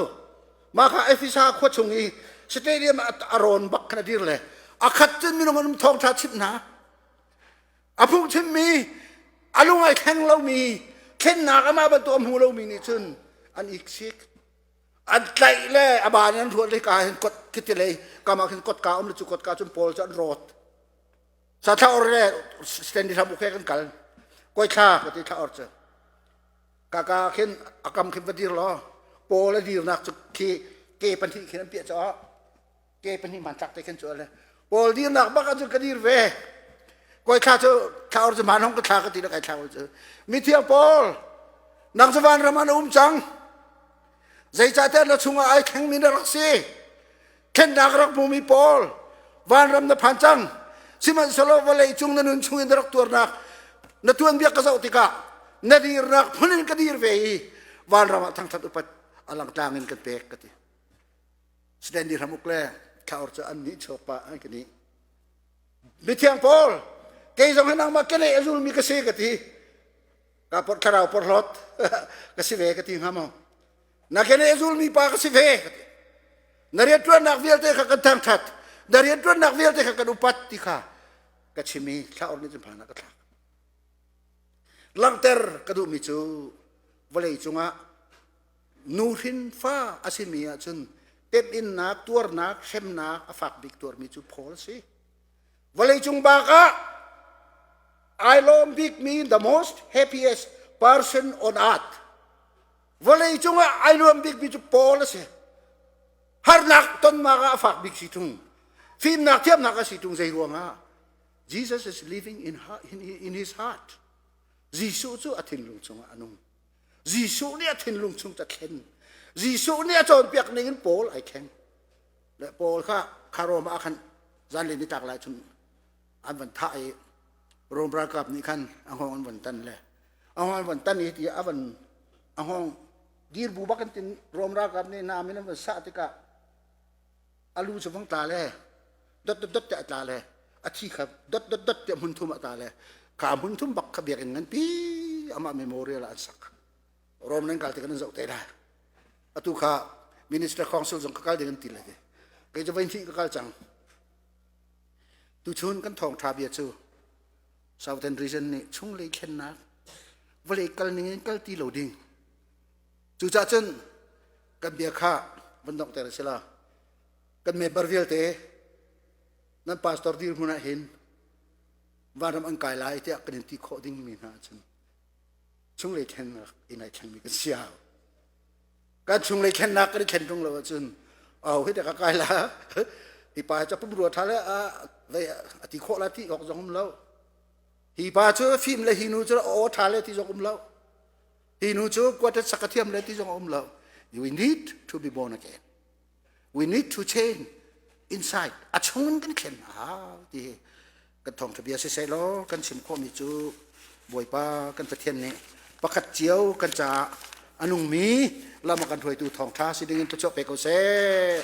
mah kha Efesa khua chung i stadium a rawn bak khan a dir le a khat cun minung an um thawngṭha chimh hna. A phungchimmi a lung ai thleng lomi thlennak amah bantuk a hmu lomi nih cun an iksik an tlaih le a ban an ruat le ka hin kot khiti lei kam ah khin kotka um le cu kotka cun Paul cu an rawt Sa thla or le Stanley hram ukhe kan kal. Koi thla ka ti thla or cu. Kaka khin akam khin va dir law Paul a dirnak cu khi ke pahnih khin an piah caah ke pahnih hmantlak te khin cu le Paul dirnak bak ahcun ka dir ve. Koi thla cu thla or cu man hong ka thla ka ti le kai thla or cu. Mithiang Paul nang cu vanram ah na um cang. Zeicahtiah na chungah ai thlengmi na rak si. Thlennak rak hmumi pawl vanram na phan cang. Sihmanhsehlaw vawlei cung na nun chungin na rak tuarnak na tuanbia ka zoh tikah na dirnak phun in ka dir ve i vanram ah thangthat upat a langtlang in kan pek ka ti. Stanley Ramuk le Thlaur cu an nih chuak pah an ka nih. Mithiang Paul, kei zong hi nangmah keneh a zulmi ka si ka ti. Ka por thlarau porhlawt ka si ve ka ti hnga maw? Na keneh a zulmi pa ka si ve ka ti. Na rianṭuannak vialte kha kan thangṭhat. Na rianṭuannak vialte kha kan upat ti kha ka chim i thlaur nih cun phan ah ka thlak. Langhter ka duhmi cu vawlei cungah nuhrin fa a simi ahcun Temhinnak, tuarnak, hremnak a fak bik tuarmi cu Paul a si. Vawleicung bak ah ai lawm bikmi the most happiest person on earth. Vawleicung ah ai nuam bikmi cu Paul a si. Harnak tonnak ah a fak bik si tung. Fimnak thiamnak a si tung zei ruangah Jesus is living in, in, in his heart. Jesuh cu a thinlung chungah a nung. Jesuh nih a thinlung chung ta thlen. Jesuh nih a cawnpiak ning in Paul ai thleng. Le Paul kha kha Rom ah khan zanlei ni tlak lai cun an van thah i Rom ralkap nih khan a hngawng an van tan le a hngawng an van tan i ti a van a hngawng dir bu bak in tin Rom ralkap nih nam in an van sah tikah a lu cu vang tla le dot dot dot te a tla le a thi kha dot dot dot te hmun thum a tla le kha hmun thum bak kha biakinn nganpi amah memorial ah an sak. Rom nan kal te kan zoh te lai. Atu kha minister council zong ka kal ding an ti le kei cu voi ka kal cang. Tuchun kan thawng tha bia cu Southern Region nih chunglei thlennak vawlei kal ning in kal ti lo ding. Cucaah cun kan bia kha van donghter a si la. Kan member vialte nan pastor dirhmun ah hin vanram an kai lai tiah kan in ti khawh ding mi hna cun chunglei thlennak in ai thlengmi kan si hau. Kan chunglei thlennak kan i thlen ṭung lo ahcun au hi ka kai la hi pa cu pumrua ṭha le a vei a ti khawh la ti awk zong um lo. Hi pa cu fim le hi nu cu aw ṭha le ti zong um lo. Hi nu cu kuatet sak a thiam le ti zong um lo. We need to be born again. We need to change inside. A chung in kan thlen hau ti hi kan thawngṭha bia siseh law kan chim khawhmi cu Bawipa kan Pathian nih pakhat cio kan caah a nungmi lam a kan hruaitu thawngṭha si dingin thluachuah pe ko seh.